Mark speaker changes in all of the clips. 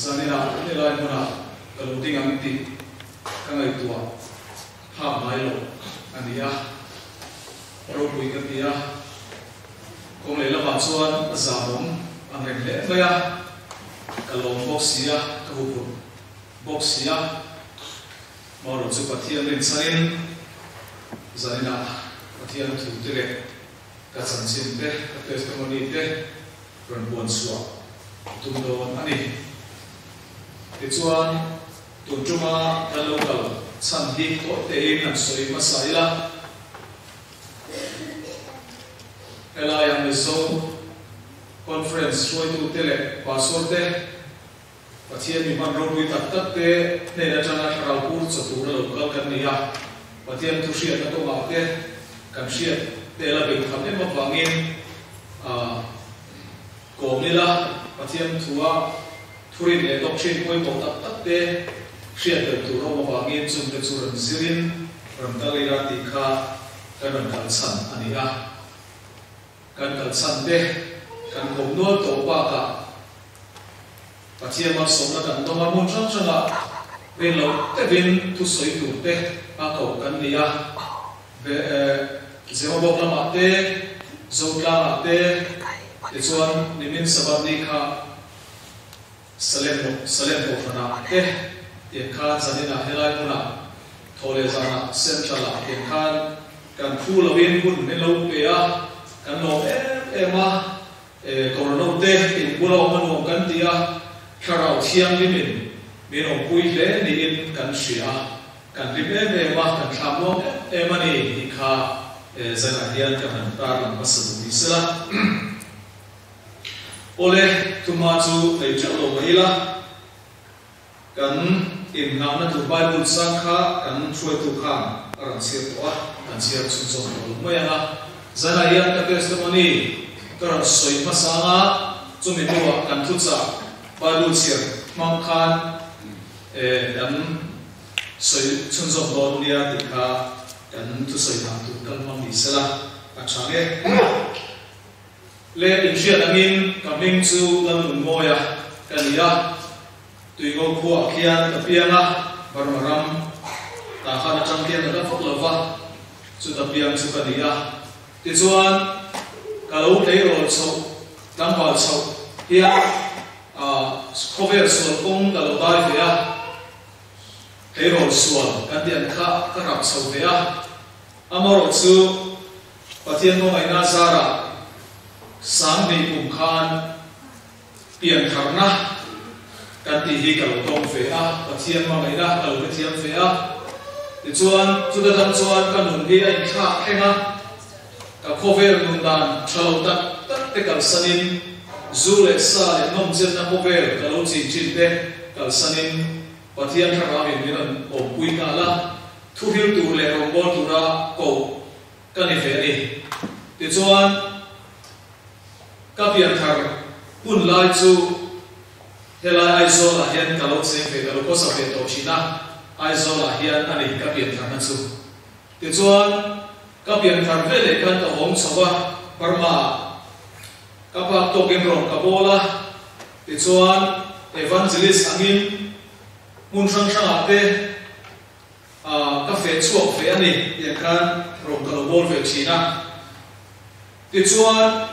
Speaker 1: Zaninah helai hmunah ka lo ding ang tih ka ngaihtuah phak ngai lo a ni a, ropui ka ti a, kawng lehlamah chuan a zahawm ang reng hle mai a, ka lawm bawk si a, ka huphurh bawk si a, Marawh chu Pathian rinchhanin zaninah Pathian thute leh ka chanchin te, ka testimony te rawn puan chhuah a tum dawn a ni. Tichuan, tun tuma kan lo kal chhan hi tawi tein han sawi hmasa ila. Helaia Mizo Conference hruaitute leh Pastor te, Pathian mi hman ropui tak tak te hnen atanga thlarau pur chaw tura lo kal kan ni a, Pathian thu hriatna kawngah te kan hriat te la beng tham em avangin kawm ila Pathian thua thurin leh doctrine pawimawh tak tak te hriat belh tur a awm avangin chungte chu rawn zirin rawn kal ila tih kha kan rawn kal chhan a ni a. Kan kal chhan te kan kawm nual tawh bakah Pathian malsawmna kan dawng a, hmun hrang hrangah rin loh deuhin thusawi tur te a koh kan ni a, Zemabawk lamah te, Zotlangah te, tichuan nimin Sabbath ni kha Salem Salem Kohhranah te tiang khan zaninah helai hmunah thaw leh zanah Central ah tiang khan kan phu loin hun min lo pe a, kan lawm em em a. Kawrno te in bula awm a nuam kan ti a, Thlarau Thianghlimin min awmpui hle niin kan hria a, kan hlim em em a, kan thla muang em em a ni tih kha zanah hian ka han tarlang hmasa duh ni sela. Awle, thuma chu nei teuh lo mai ila, kan innghahna tur Bible chang kha kan hruaitu khan a rawn chhiar tawh a, kan chhiar chhunzawm tawh lo mai ang a. Zanah hian ka testimony ka rawn sawi hmasa ang a, chumi hnuah kan thuchah Bible chhiar hmang khan kan sawi chhunzawm dawn nia tih kha kan thusawi dan tur kal hmang ni sela a tha nge. Le inhriat angin ka hming chu Lalnunmawia ka ni a, Tuingo khuaah khian ka piang a, Burma ram tah khan atang khian ka la vak lo va, chuta piang chu ka ni a. Tichuan, ka lo tleirawl chhoh, tlangval chhoh hian khawvel sual kawng ka lo dai ve a, tleirawl sual kan tih ang kha ka rap chho ve a, amaherawh chu, Pathian hmangaihna zarah Sanghnih kum khan piantharna kan tih hi ka lo tawng ve a, Pathian hmangaihna ka lo hrethiam ve a. Tichuan, chuta tang chuan ka nun hi a inthlak thleng a, ka khawvel nun dan tha lo tak tak te kalsanin, zu leh sa leh nawmchenna khawvel ka lo chin thin te kalsanin Pathian thlarauin min rawn awmpui nghal a, thuhil tur leh rawngbâwl tura koh Ka ni ve a ni. Tichuan, ka pianthar hun lai chu helai Aizawlah hian ka lo cheng ve, ka lo khawsa ve tawh thin a, Aizawlah hian a ni ka piantharna chu. Tichuan, ka pianthar ve leh khan ka hawng chho a, Burma-ah ka pak tawkin rawn ka bawl a, tichuan Evangelist angin hmun hrang hrangah te, Ka feh chhuak ve a ni tiang khan rawn ka lo bawl ve thin a. Tichuan,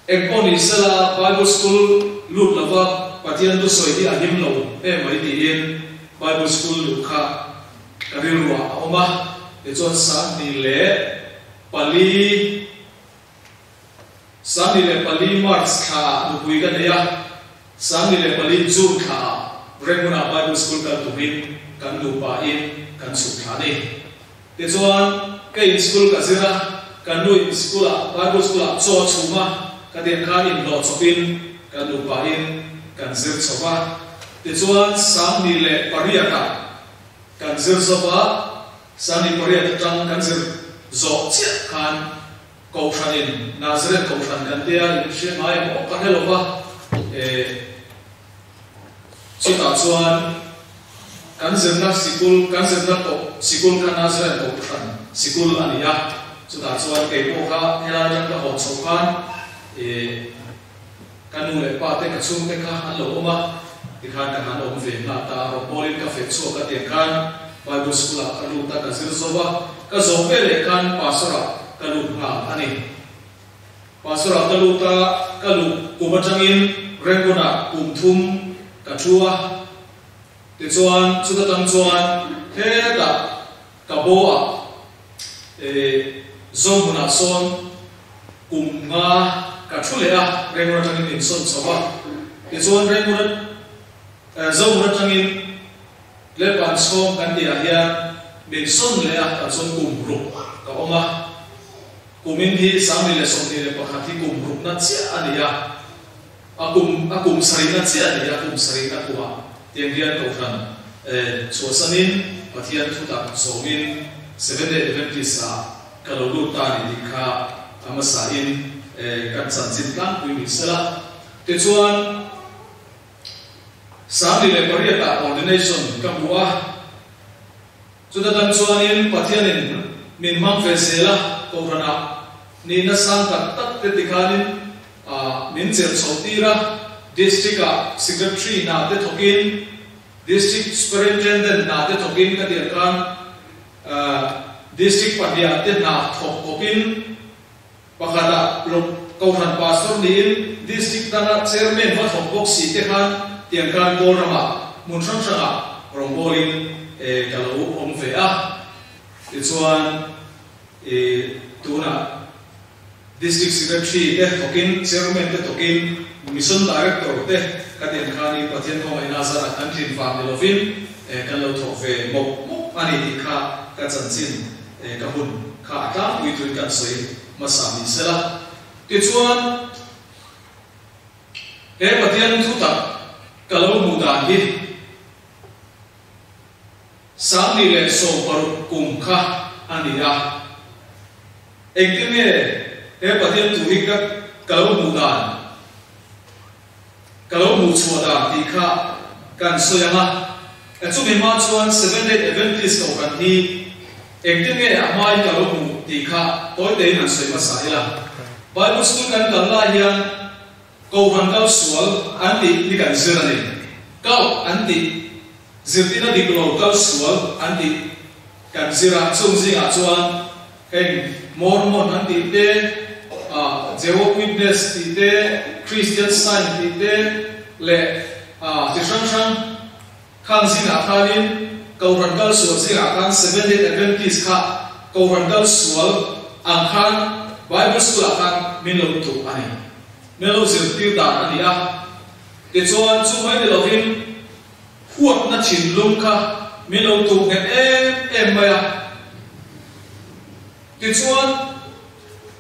Speaker 1: eng pawh ni sela Bible School lut lova Pathian thusawi hi a him lo em mai tiin Bible School luh kha ka rilruah a awm a. Tichuan 24, 24 March thlaah nupui ka nei a, 24 June thlaah Rangoon-ah Bible School kal tumin kan nupain kan chhuk thla a ni. Tichuan, ka in school ka zir a, kan nu in school-ah, Bible School-ah chaw a chhum a, ka tiang khan inhlawh chawpin kan nupain kan zir chho va. Tichuan, 28-ah kan zir zo va, 28 atang kan zir zawh chiah khan, Kohhranin Nazareth Kohhran kan tia in hria ngai ang aw ka hre lo va, eh chutah chuan kan zirna sikul kan zirna koh sikul kha Nazareth Kohhran sikul a ni a, chutah chuan kei pawh kha helai atang ka haw chhoh khan eh ka nu leh pa te ka chhungte kha an lo awm a. Tikhan ka han awm ve nghal ta a, rawngbawlin ka feh chhuak a tiang khan Bible School ah ka lut a, ka zir zo a, ka zawm ve leh khan Pastor ah ka lut nghal a ni. Pastor ah ka lut a, ka luh kum atangin Rangoon ah kum thum ka thu a, tichuan chuta tang chuan hetah ka bo ah eh Zohmun ah sawn kum nga ka thu leh a, Rangoon atangin min sawn chho a, tichuan Rangoon eh Zohmun atangin Lepan chhawng kan tih ah hian min sawn leh a, tah chuan kum ruk ka awm a. Kumin hi 2021 hi kum rukna chiah a ni a, a kum a kum sarihna chiah a ni a, kum sarihna kumah tiang hian Kohhran chhuahsanin Pathian thutak zawmin Seventh Day Adventist ah ka lo lut ta a ni tih kha a hmasain kan chanchin tlangpui ni sela. Tichuan 2008 ah ordination ka hmu a. Chuta dang chuanin Pathianin min hmang ve zel a, Kohhranah nihna sang tak tak te tikhanin min chelh chhoh tir a, District-ah Secretary hna te thawkin, District Superintendent hna te thawkin ka tirh khan District pahniah te hna thawk kawpin pakhatah Kohhran Pastor niin District danga Chairman va thawk bawk si te khan tiang khan Kawl ramah hmun hrang hrangah rawngbawlin ka lo awm ve a. Tichuan tunah District Secretary te thawkin, Chairman te thawkin, Mission Director te ka tiang khan i Pathian khawngaihna zarah kan tlin vang ni lovin kan lo thawk ve mawp mawp a ni tih kha ka chanchin Ka hun kha a tlangpui tuin kan sawi hmasa ni sela. Tichuan, he Pathian thutak ka lo hmuh dan hi 2016 kum kha a ni a. Engtin nge he Pathian thu hi ka ka lo hmuh dan, ka lo hmuh chhuah dan tih kha kan sawi ang a. Chumi hma chuan Seventh Day Adventist Kohhran hi engtin nge a hmain ka lo hmuh tih kha tawi tein han sawi hmasa ila. Bible School kan kal lai hian Kohhran kal sual an tih hi kan zir a ni. Kal an tih zirtirna dik lo kal sual an tih kan zir a, chung zingah chuan Heng Mormon an tih te, Jehovah Witness tih te, Christian Science tih te leh chi hrang hrang khang zingah khanin Kohhran kal sual zingah khan Seventh Day Adventist kha Kohhran kal sual ang khan Bible School ah khan min lo tuk a ni. Min lo zirtir dan a ni a. Tichuan chu mai ni lovin Huatna thinlung kha min lo tuh nghet em em mai a. Tichuan,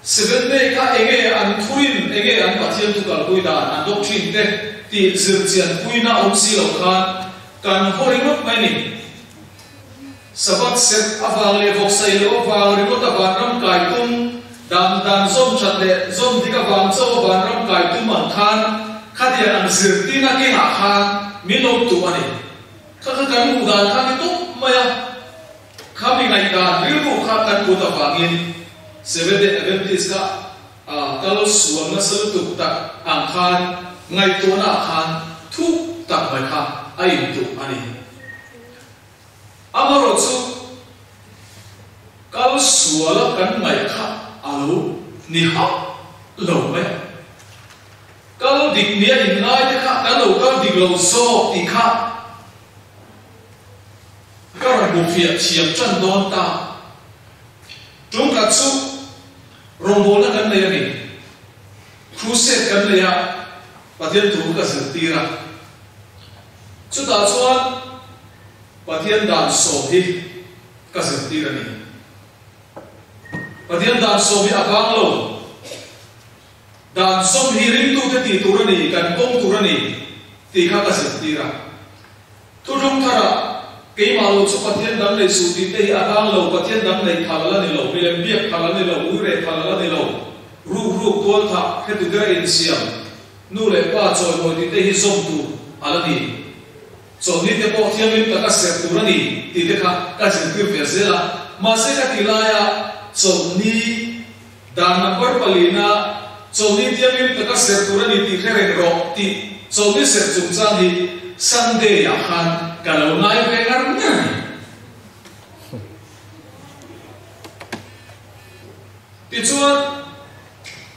Speaker 1: Seventh Day kha enge an thurin, enge an Pathian thu kalpui dan, an doctrine te tih zirchian puina awm si lo khan kan haw ringawt mai ni. Sabbath serh avang leh vawksaih loh avang ringawt a vanram kai tum, dan dan zawm that leh zawm dik avang chauh a vanram kai tum ang khan khatiang ang zirtirna kengah khan min lo tuh a ni. Kha kha kan hmuh dan kha ni tawp mai a, kha mi ngaihdan rilru kha kan put avangin Seventh-day Adventist kha kal sual nasa lutuk tak ang khan ngaihtuahna ah khan thuk tak mai kha a intuh a ni. Amarawh chu kal suala kan ngaih kha a lo ni hauh lo mai. Kal dik nia inngai te kha kan lo kal dik lo zawk tih kha ka rawn hmu fiah thiam tan dawn ta. Tum khat chu rawngbawlna kan nei a ni. Crusade kan nei a, Pathian thu ka zirtir a. Chutah chuan Pathian dan sawm hi ka zirtir a ni. Pathian dan sawm hi a vang lo. Dan sawm hi ringtute tih tur a ni, kan pawm tur a ni tih kha ka zirtir a. Thuthlung tharah keimah lo chu Pathian dang nei suh tih te hi a vang lo, Pathian dang nei phal a la ni lo, milem biak phal a ni lo, uire phal a la ni lo, ruk ruk tualthah hetu dera insiam, Nu leh pa chawimawi tih te hi zawm tur a la ni. Chawlhni te pawh thianghlim taka serh tur a ni tih te kha ka zirtir ve zel a. Mahse ka ti laia chawlhni dan number palina chawlhni thianghlim taka serh tur a ni tih hre reng rawh tih chawlhni serh chungchang hi. Sunday ah khan ka lo ngai ve ngar ngar a ni. Tichuan,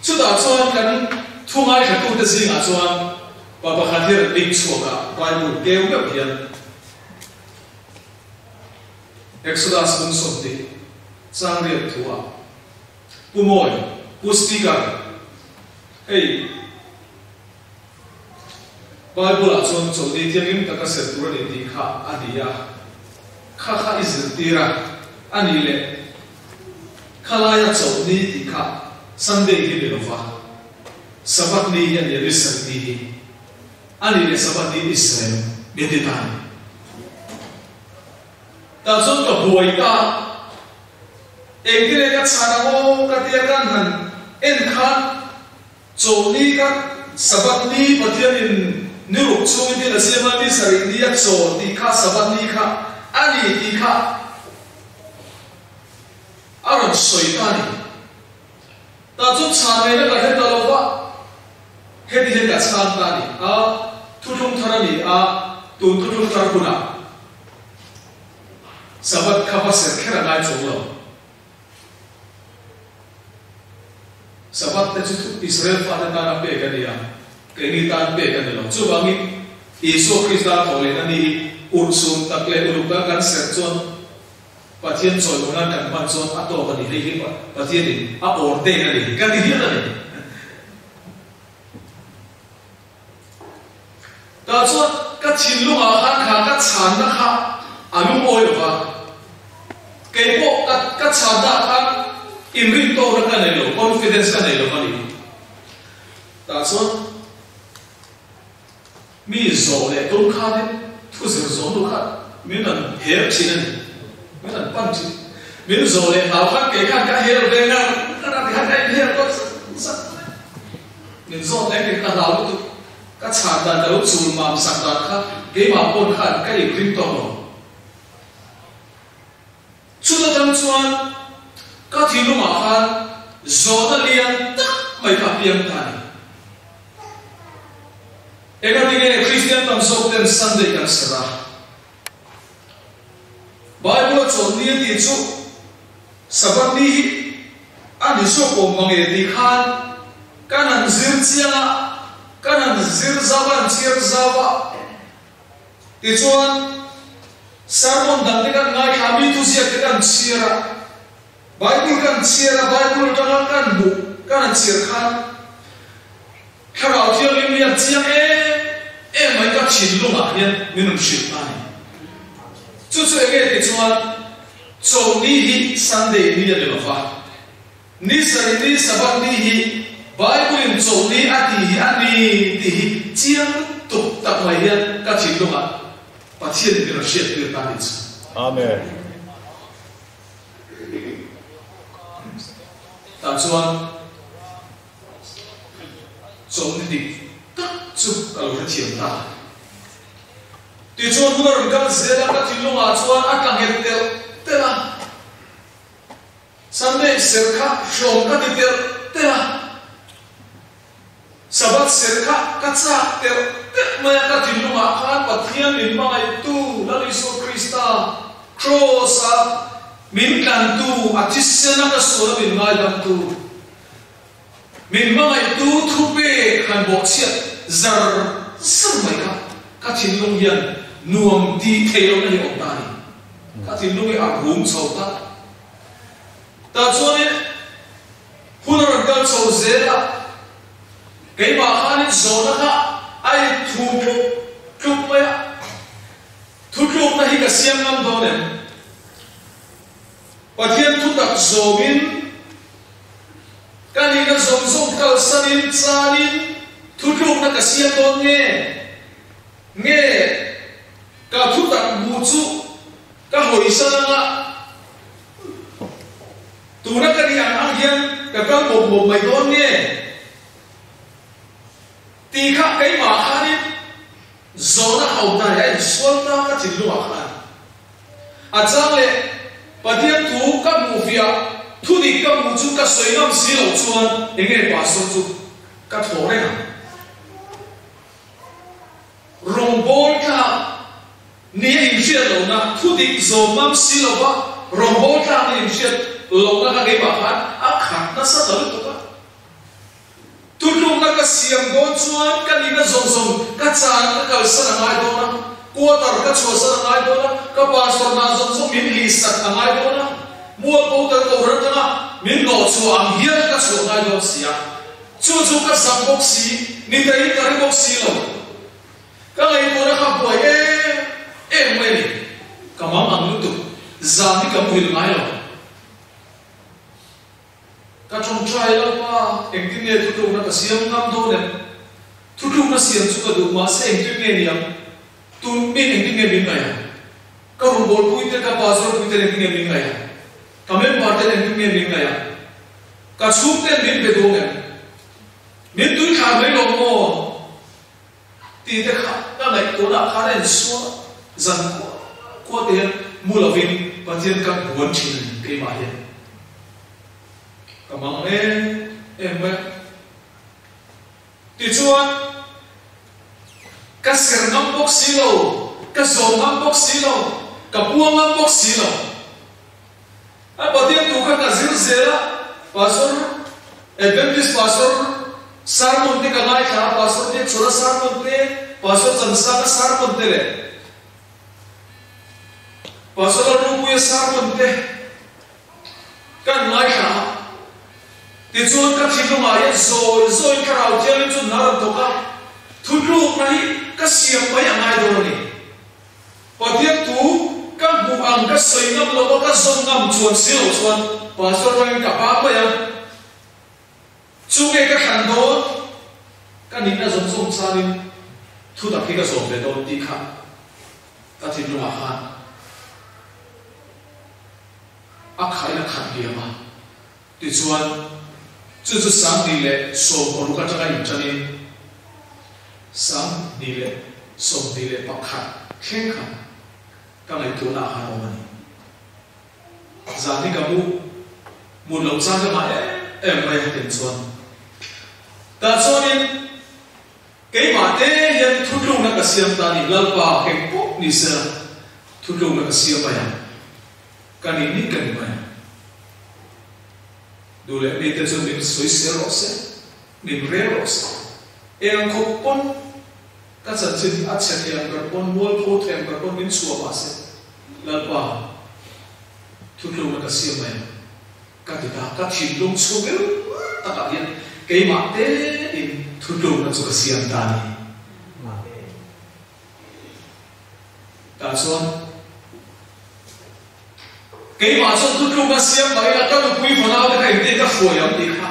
Speaker 1: chutah chuan kan thu ngaithlatute zingah chuan pa pakhat hi rawn ding chhuak a, Bible keu meuh hian Exodus bung 20 chang riat thu ah, Pu Mawi, Pu Speaker, hei Bible ah chuan chawlhni thianghlim taka ser tur a ni tih kha a ni a, kha kha i zirtir a, a nih leh khalaia chawlhni tih kha Sunday hi ni lova, Sabbath ni hi a ni a, ni sarih ni hi a nih leh Sabbath ni Israel min ti ta a ni. Tah chuan ka buai ta. Engtin nge ka chhan ang aw ka tia kan han en khan Chawlhni ka Sabbath ni Pathianin ni ruk chhungin thil a siam a, ni sarih ni a chawl tih kha Sabbath ni kha a ni tih kha a rawn sawi ta a ni. Tah chuan chhan ngaihna ka hre ta lo va, heti hian ka chhan ta a ni. A thuthlung thar a ni a, tun thuthlung thar hunah Sabbath kha va ser kher a ngai chuang lo. Sabbath te chu Israel fate tana pek a ni a, keini tan pek a ni lo. Chuvangin Isua Krista thawh lehna ni hi urhsun tak leh uluk taka kan serh chuan Pathian chawimaw nan kan hman chuan a tawk a ni. Hei hi Pathianin a ordain a ni ka ti hial a ni. Tah chuan ka thinlungah khan kha ka chhanna kha a lungawi lo va, kei pawh ka ka chhanna ah khan inrintawkna ka nei lo, confidence ka nei lo va ni. Tah chuan mi zawh leh tum khanin thu zir zawh hnu khan min rawn her thin a ni, min rawn pan thin. Min zawh leh hlau khan kei khan ka her ve ngar ngar a, tikhan ka inher tawp zat zat mai. Min zawt leh engtin ka hlau lutuk, ka chhan dan ka lo chul mam sak dan kha keimah pawn khan ka inring tawh lo. Chut atang chuan ka thinlungah khan zawhna lian tak mai kha a piang ta a ni. Engatinge Kristian tam zawk ten Sunday kan serh a? Bible a chawlhni a tih chu Sabbath ni hi a ni zawk awm mang e tih khan kan han zir chiang a, kan han zir zau a, han chhiar zau a. Tichuan, sermon dang te kan ngaithla a, mi thuziak te kan chhiar a, Bible kan chhiar a, Bible atanga kan hmuh kan han chhiar khan Thlarau Thianghlim hian chiang em em mai ka thinlungah hian min rawn hrilh ta a ni. Chu chu enge tih chuan Chawlhni hi Sunday ni a ni lo va, ni sarih ni Sabbath ni hi Bible-in Chawlhni a tih hi a ni tih hi chiang lutuk tak mai hian ka thinlungah Pathianin min rawn hriattir ta a ni chu.
Speaker 2: Amen.
Speaker 1: Tah chuan. Chawlhni dik tak chu ka lo hrethiam ta. Tichuan hun a rawn kal zel a, ka thinlungah chuan a tla nghet telh telh a. Sunday serh kha hrawm ka ti telh telh a, Sabbath serh kha ka chak telh telh mai a, ka thinlungah khan Pathian min hmangaihtu Lal Isua Krista Kraws-a min tlantu, a thisena ka suala min ngaidamtu, Min hmangaihtu thu pek han bawhchhiat zar zar mai kha ka thinlung hian nuam tih theih lohna hi a awm ta a ni. Ka thinlung hi a rum chho ta. Tah chuanin hun a rawn kal chho zel a, keimah khanin zawhna kha a inthu tluk tluk mai a, thutlukna hi ka siam ngam dawn em? Pathian thutak zawmin ka nihna zawng zawng kalsanin chanin thutlukna ka siam dawn nge? Nge ka thutak hmuh chu ka hawisan anga tuna ka nih ang ang hian ka kal mawp mawp mai dawn nge? Tih kha keimah khanin zawhna a awm ta a ni, a insual ta ka thinlungah khan. A chang leh Pathian thu ka hmuh fiah, thu dik ka hmuh chu ka sawi ngam si loh chuan enge pastor chu ka thawh reng ang. Rawngbâwl tlâk nia inhriat lohna, thu dik zawm ngam si lova rawngbâwl tlâk nia inhriat lohna kha keimah khan a khat nasa ta lutuk a. Thutlukna ka siam dawn chuan ka nihna zawng zawng ka chan ka kalsan a ngai dawn a, quarter ka chhuahsan a ngai dawn a, ka pastor hna zawng zawng min lihsak a ngai dawn a, mualpo tel kohhran atanga min hnawhchhuah ang hian ka chhuah ngai dawn si a. Chu chu ka zam bawk si, ni taiin ka ri bawk si lo. Ka ngaihtuahna kha buai em em mai a ni. Ka mang ang lutuk, zan hi ka muhil ngai lo. Ka tawngtai Lalpa, engtin nge thutlukna ka siam ngam dawn em? Thutlukna siam chu ka duh, mahse engtin nge niang? Tun min engtin nge min ngaih ang? Ka rawngbawlpui te, ka pastor pui ten engtin nge min ngaih ang? Ka member ten engtin nge min ngaih ang? Ka chhung ten min be dawn em? Min tui thlar mai lo maw? Tih te kha ka ngaihtuahna ah khan a insual a, zan khua khua te hian mu lovin Pathian ka buan thin a ni keimah hian. Ka mang em em mai a. Tichuan, ka ser ngam bawk si lo, ka zawm ngam bawk si lo, ka puang ngam bawk si lo. A Pathian tu kha ka zir zel a, Pastor, Adventist Pastor sermon te ka ngaithla a, Pastor Biakchhawna sermon te, Pastor Chansanga sermon te leh Pastor Lalropuia sermon te kan ngaithla a. Tichuan ka thinlungah hian zawi zawiin Thlarau Thianghlim chu hnar an thawk a, thutlukna hi ka siam mai a ngai dawn a ni. Pathian thu ka hmuh ang ka sawi ngam lo a ka zawn ngam chuan si lo chuan Pastor atangin ka bang mai a, chu nge ka thlan dawn ka nihna zawng zawng chanin thu tak hi ka zawm ve dawn tih kha ka thinlungah khan a khain a khat liam a. Tichuan, chu chu 2016 atanga inṭanin 2021 thleng khan ka ngaihtuahna ah khan awm a ni. Zan hi ka mu mut loh chang ka ngah em em mai a hetiang chuan. Tah chuanin keimah te hian thutlukna ka siam ta a ni, Lalpa keng pawh ni sela thutlukna ka siam mai ang. Ka nih nih ka ni mai ang. Duh leh mite chu min sawisel rawh se, min rel rawh se. Eng khawp pawn ka chanchin a chhe thei ang ber pawn, mualpho thei ang ber pawn min chhuah mah se, Lalpa, thutlukna ka siam mai ang. Ka ti ta, ka thinlung chhungil takah hian keimah tein thutlukna chu ka siam ta a ni. Tah chuan keimah chuan thutluk a siam mai a, ka nupui fanau te kha engtin ka hruai ang tih kha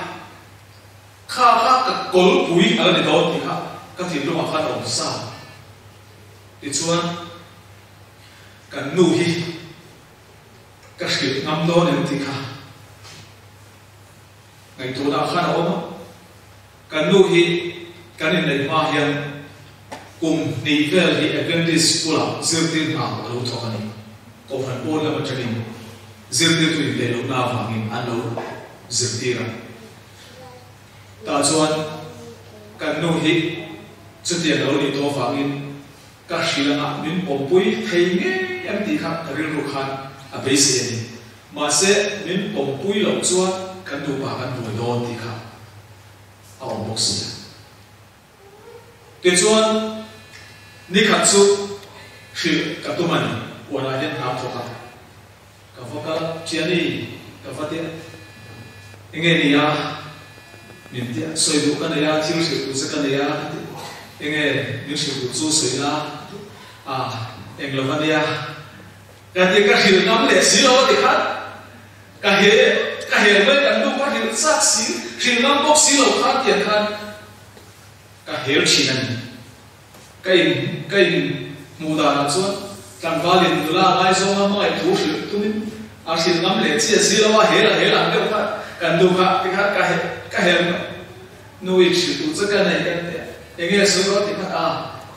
Speaker 1: kha kha ka kawlpui a la ni dawn tih kha ka thinlungah khan a awm sa. Tichuan kan nu hi ka hrilh ngam dawn em tih kha ngaihtuahna khan a awm a. Kan nu hi kan inneih hma hian kum hnih vel hi Adventist School-ah zirtir hna a lo thawk a ni. Kohhran pawn lam atangin zirtirtu inneih lohna avangin an lo zirtir a. Tah chuan kan nu hi chutiang a lo nih tawh avangin ka hrilh anga min pawmpui thei ngei ang tih kha ka rilru khan a beisei a ni. Mahse, min pawmpui loh chuan kan nupa kan buai dawn tih kha a awm bawk si a. Tichuan, nikhat chu hrilh ka tum a ni, huanah hian hna thawk a, ka va kal a, Thiani, ka va tia, enge ni a, min tia, sawi duh ka nei a, thil hrilh duh che ka nei a, ka ti, enge min hrilh duh chu sawi la, ka ti, a, eng lo va nia. Ka ti ka hrilh ngam leh si lo a ti khan ka he ka hel mai kan nu ka hrilh chak si hrilh ngam bawk si lo khan tiang khan ka hel thin a ni. Ka in ka in hmuh danah chuan tlangval in nula a ngaizawng a hmangaih thu hrilh tumin a hrilh ngam leh chiah si lo a hel a hel ang deuh khan kan nu kha ti khan ka he ka hel mai. Nu in hrilh tur che ka nei kan ti a, enge sawi rawh ti khan a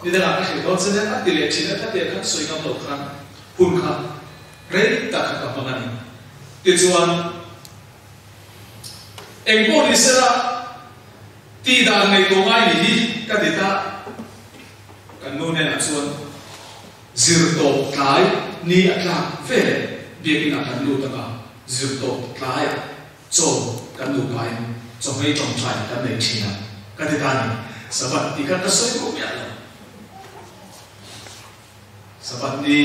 Speaker 1: nidangah ka hrilh dawn che nen a ti leh thin a, ka tia khan sawi ngam lo khan hun kha rei tak kha ka hmang a ni. Tichuan eng pawh ni sela tih dan ngaihtuah ngai ni hi ka ti ta. Ka Kan nu hnenah chuan zirtawp tlai ni a tlak veleh biakinah kan lut ang a, zirtawp tlaiah chaw kan nupain chawhmei tawngtai kan nei thin a, ka ti ta ni. Sabbath ti kha ka sawi duh miah lo. Sabbath ni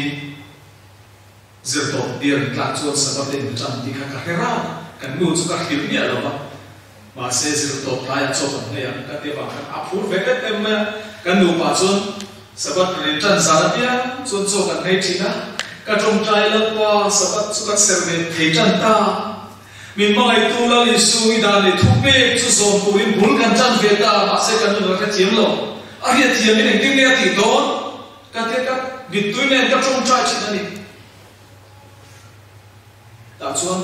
Speaker 1: zirtawp ni an tlak chuan Sabbath a intan tih kha ka hre rau. Kan nu chu ka hrilh miah lo va. Mahse zirtawp tlaiah chaw kan nghei ang ka ti avang khan a phur ve em em mai a. Kan nupa chuan Sabbath kan intan zan apiang chuan chaw kan nghei thin a. Ka tawngtai Lalpa Sabbath chu kan ser ve thei tan ta. Min hmangaihtu Lal Isu i dan leh thu pek chu zawm turin bul kan tan ve ta, mahse kan nun a hrethiam lo. A hriatthiamin engtin nge a tih dawn? Ka tia ka mittui nen ka tawngtai thin a ni. Tah chuan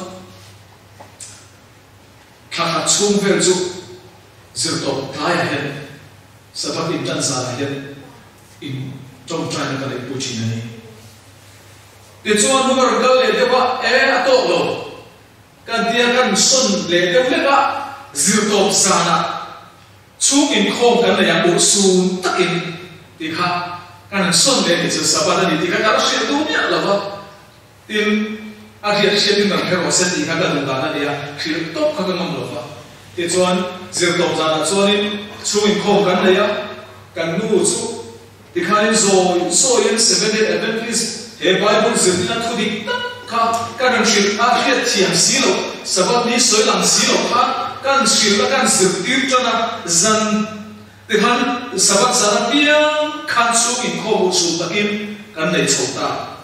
Speaker 1: thla khat chhung vel chu zirtawp tlaiah hian Sabbath intan zanah hian in tawngtaina ka neihpui thin a ni. Tichuan hun a rawn kal leh deuh a, e a tawk lo. Kan tia kan sawn leh deuh hlek a, zirtawp zanah chhung inkhawm kan nei a, urhsun takin ti kha kan han sawn leh ni chu Sabbath a ni tih kha ka la hriat duh miah lo va. Tin, a hriat hriatin kan hre rawh se tih kha ka duh dan a ni a, hrilh tawp kha ka ngam lo va. Tichuan zirtawp zanah chuanin chhung inkhawm kan nei a, kan nu chu Tikhanin zawi zawiin Seventh-day Adventist he Bible zirtina thu dik tak kha ka rawn hrilh a, hriat thiam si loh, Sabbath ni sawi lang si loh kha kan hrilh a, kan zirtir tan a, zan tikhan Sabbath zan apiang khan chhung inkhawm uhchhuh takin kan nei chho ta.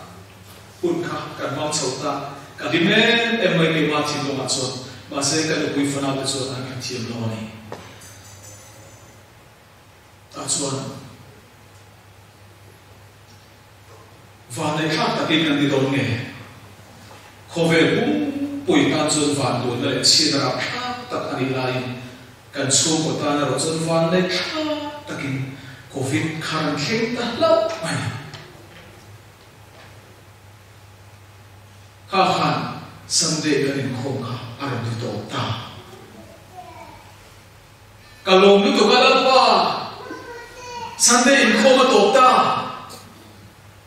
Speaker 1: Hun kha kan hmang chho ta. Ka hlim em em mai keimah thinlungah chuan, mahse ka nupui fanaute chuan an hrethiam lo a ni. Tah chuan vanneihthlak takin kan ti dawn nge? Khawvel pumpui tan chuan vanduaina leh chhiatna rapthlak tak a nih laiin kan chhungkaw tan erawh chuan vanneihthlak takin Covid kha rawn thleng ta hlauh mai. Kha khan Sunday kan inkhawm kha a rawn ti tawp ta. Ka lawm lutuk a Lalpa. Sunday inkhawm a tawp ta.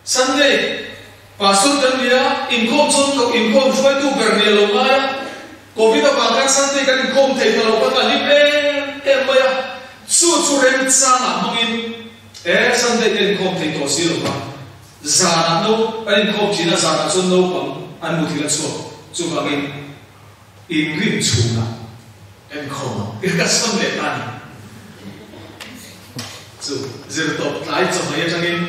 Speaker 1: Sunday Pastor kan ni a, inkhawm chuan ka inkhawm hruaitu ber ni a lo ngai a. Covid avang khan Sunday kan inkhawm thei ta lo kha ka hlim em em mai a. Chu chu remchangah hmangin e Sunday ka inkhawm thei tawh si lo va. Zanah no kan inkhawm thin a, zanah chuan naupang an muthilh a chhuak. Chuvangin inrin chhunah Enkhawm ang i ka sawn leh ta ni. Chu zirtawp tlai chawhmei atangin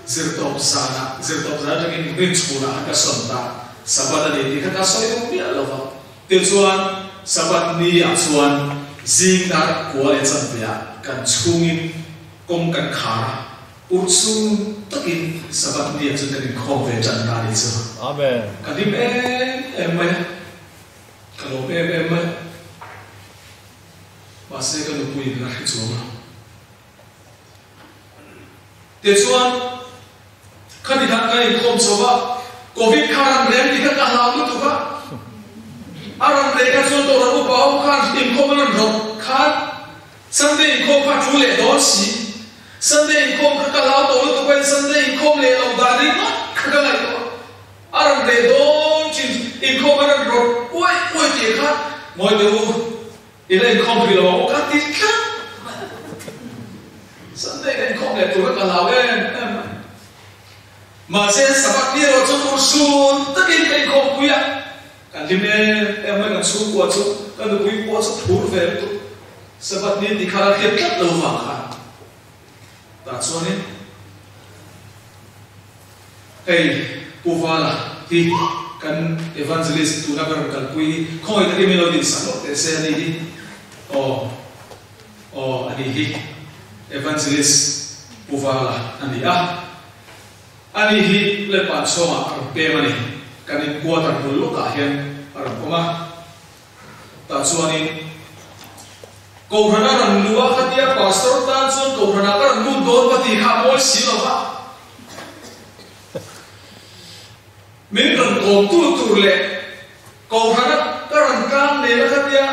Speaker 1: zirtawp zanah, zirtawp zan atangin rinchhunah ka sawn ta. Sabbath a ni tih kha ka sawi duh miah lo va. Tichuan Sabbath ni ah chuan zing dar kua leh chanveah kan chhungin kawng kan khar a, urhsun takin Sabbath ni ah chuan kan inkhawm ve tan ta a ni chu.
Speaker 2: Amen.
Speaker 1: Ka hlim em em mai a. Ka lawm em em mai. Mahse ka nupui in a hre chuang lo. Tichuan, khati khan kan inkhawm chho a, Covid kha ran rem ti kha ka hlau lutuk a. A ran rei kha chuan tawhran upa ho khan inkhawm an rawn rawt khan Sunday inkhawm kha a tul leh dawn si. Sunday inkhawm kha ka hlau tawh lutuk a, in Sunday inkhawm leh lo dan ringawt kha ka ngaihtuah a. A rawn reh dawn thin, inkhawm a rawn rawt uaih uaih tih kha ngawi teh u, i la inkhawm hrih lo ang u ka ti tlat mai. Sunday ka inkhawm leh tur a ka hlau em em mai. Mahse Sabbath ni erawh chu urhsun takin ka inkhawm pui a, kan hlim em em mai, kan chhungkua chu, ka nupui pawh chu phur ve lutuk. Sabbath ni tih kha a hriat tlat lo vang khan. Tah chuanin hei Pu Vala hi kan Evangelist tuna ka rawn kalpui hi khawngaih takin min lo dinsak lawk teh se a ni hi. Aw, aw a ni hi Evangelist Pu Vala a ni a. A ni hi Lepan chhawngah a rawn pem a ni. Kan in quarter bul lawkah hian a rawn awm a. Tah chuanin Kohhran a rawn luh a, khatia Pastor tan chuan Kohhranah ka rawn lut dawn ka tih kha a mawi si lo va. Min rawn kawmtu tur leh Kohhrana ka rawn tlang nen a khatia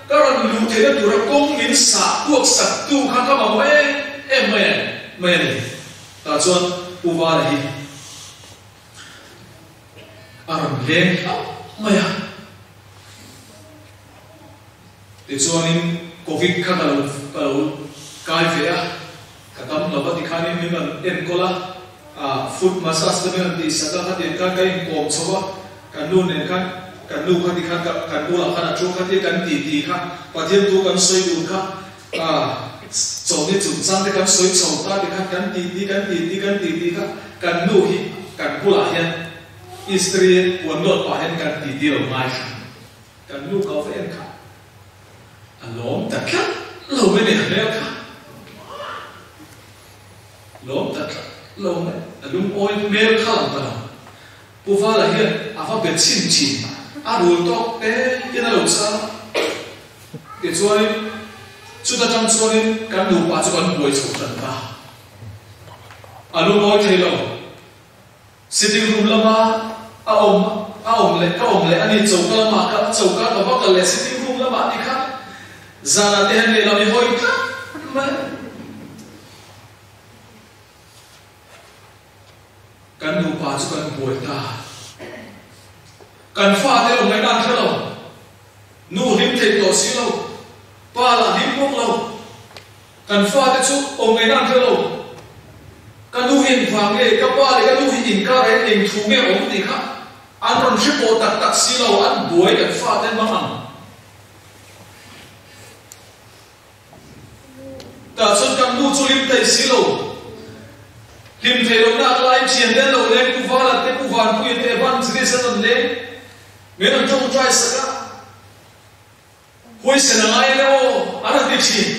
Speaker 1: ka rawn luh theihna tura kawng min sah kuak saktu kha ka mamawh em em mai a ni. Tah chuan Pu Vala hi a rawn leng hlauh mai a. Tichuanin Covid kha ka lo ka lo kai ve a, ka dam lo va tikhanin min rawn enkawl a, ah foot massage te min rawn tihsak a, khatiang khan ka inkawm chho a, kan nu nen khan kan nu kha tikhan ka kan bulah khan a thu khatia kan titi kha Pathian thu kan sawi dun kha ah chawlhni chungchang te kan sawi chho ta tikhan kan titi kan titi kan titi kha kan nu hi kan bulah hian istri puan lawt pah hian kan titi lo ngaithla. Kan nu kau va en kha a lawm ta tlat lo mai nei a hmel kha lawm ta tlat lo mai a lungawi hmel kha lang ta lo. Pu Vala hian a va be chhin thin a rul tawk te in a lo chang a tichuanin chuta tang chuanin kan nupa chu kan buai chho tan ta a lungawi thei lo. Sitting room lama a awm a awm leh ka awm leh a ni, choka lamah ka choka ka va kal leh sitting room lamah a ni kha zanah te hian lehlam i hawi tlat mai. Kan nupa chu kan buai ta. Kan fate awm ngaihna an hre lo. Nu hlim thei tawh si lo, pa lah hlim bawk lo. Kan fate chu awm ngaihna an hre lo. Ka nu hi engvang nge, ka pa leh ka nu hi inkar ah hian eng thu nge awm tih kha an rawn hre pawh tak tak si lo, an buai kan fate an mang ang. Tah chuan kan nu chu hlim thei si lo. Hlim thei lohna a laiin thian te an lo leng, Pu Vala te, Pu Vanpuia te, Evangelist an rawn leng, min rawn tawngtai sak a. Huaisen a ngai le aw, a rawn ti thin.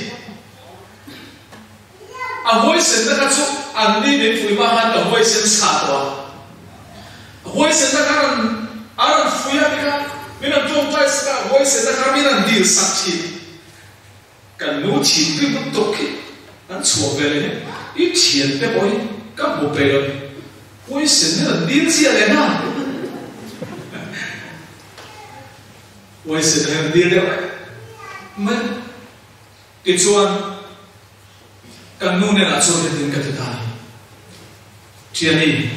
Speaker 1: A huaisenna kha chu an ni min fui hma khan ka huaisen sa tawh a. A huaisenna kha rawn a rawn fui a tikha min rawn tawngtai sak a, huaisenna kha min rawn dil sak thin. Kan nu thinrim lutuk hi an chhuah ve leh hi i thiante pawh hi ka hmu peih lo ni. Huaisen hi rawn dil chiah leh nghal. Huaisen a hian dil deuh reng mai. Tichuan, kan nu hnenah chuan hetiang ka ti ta a ni, Thiani,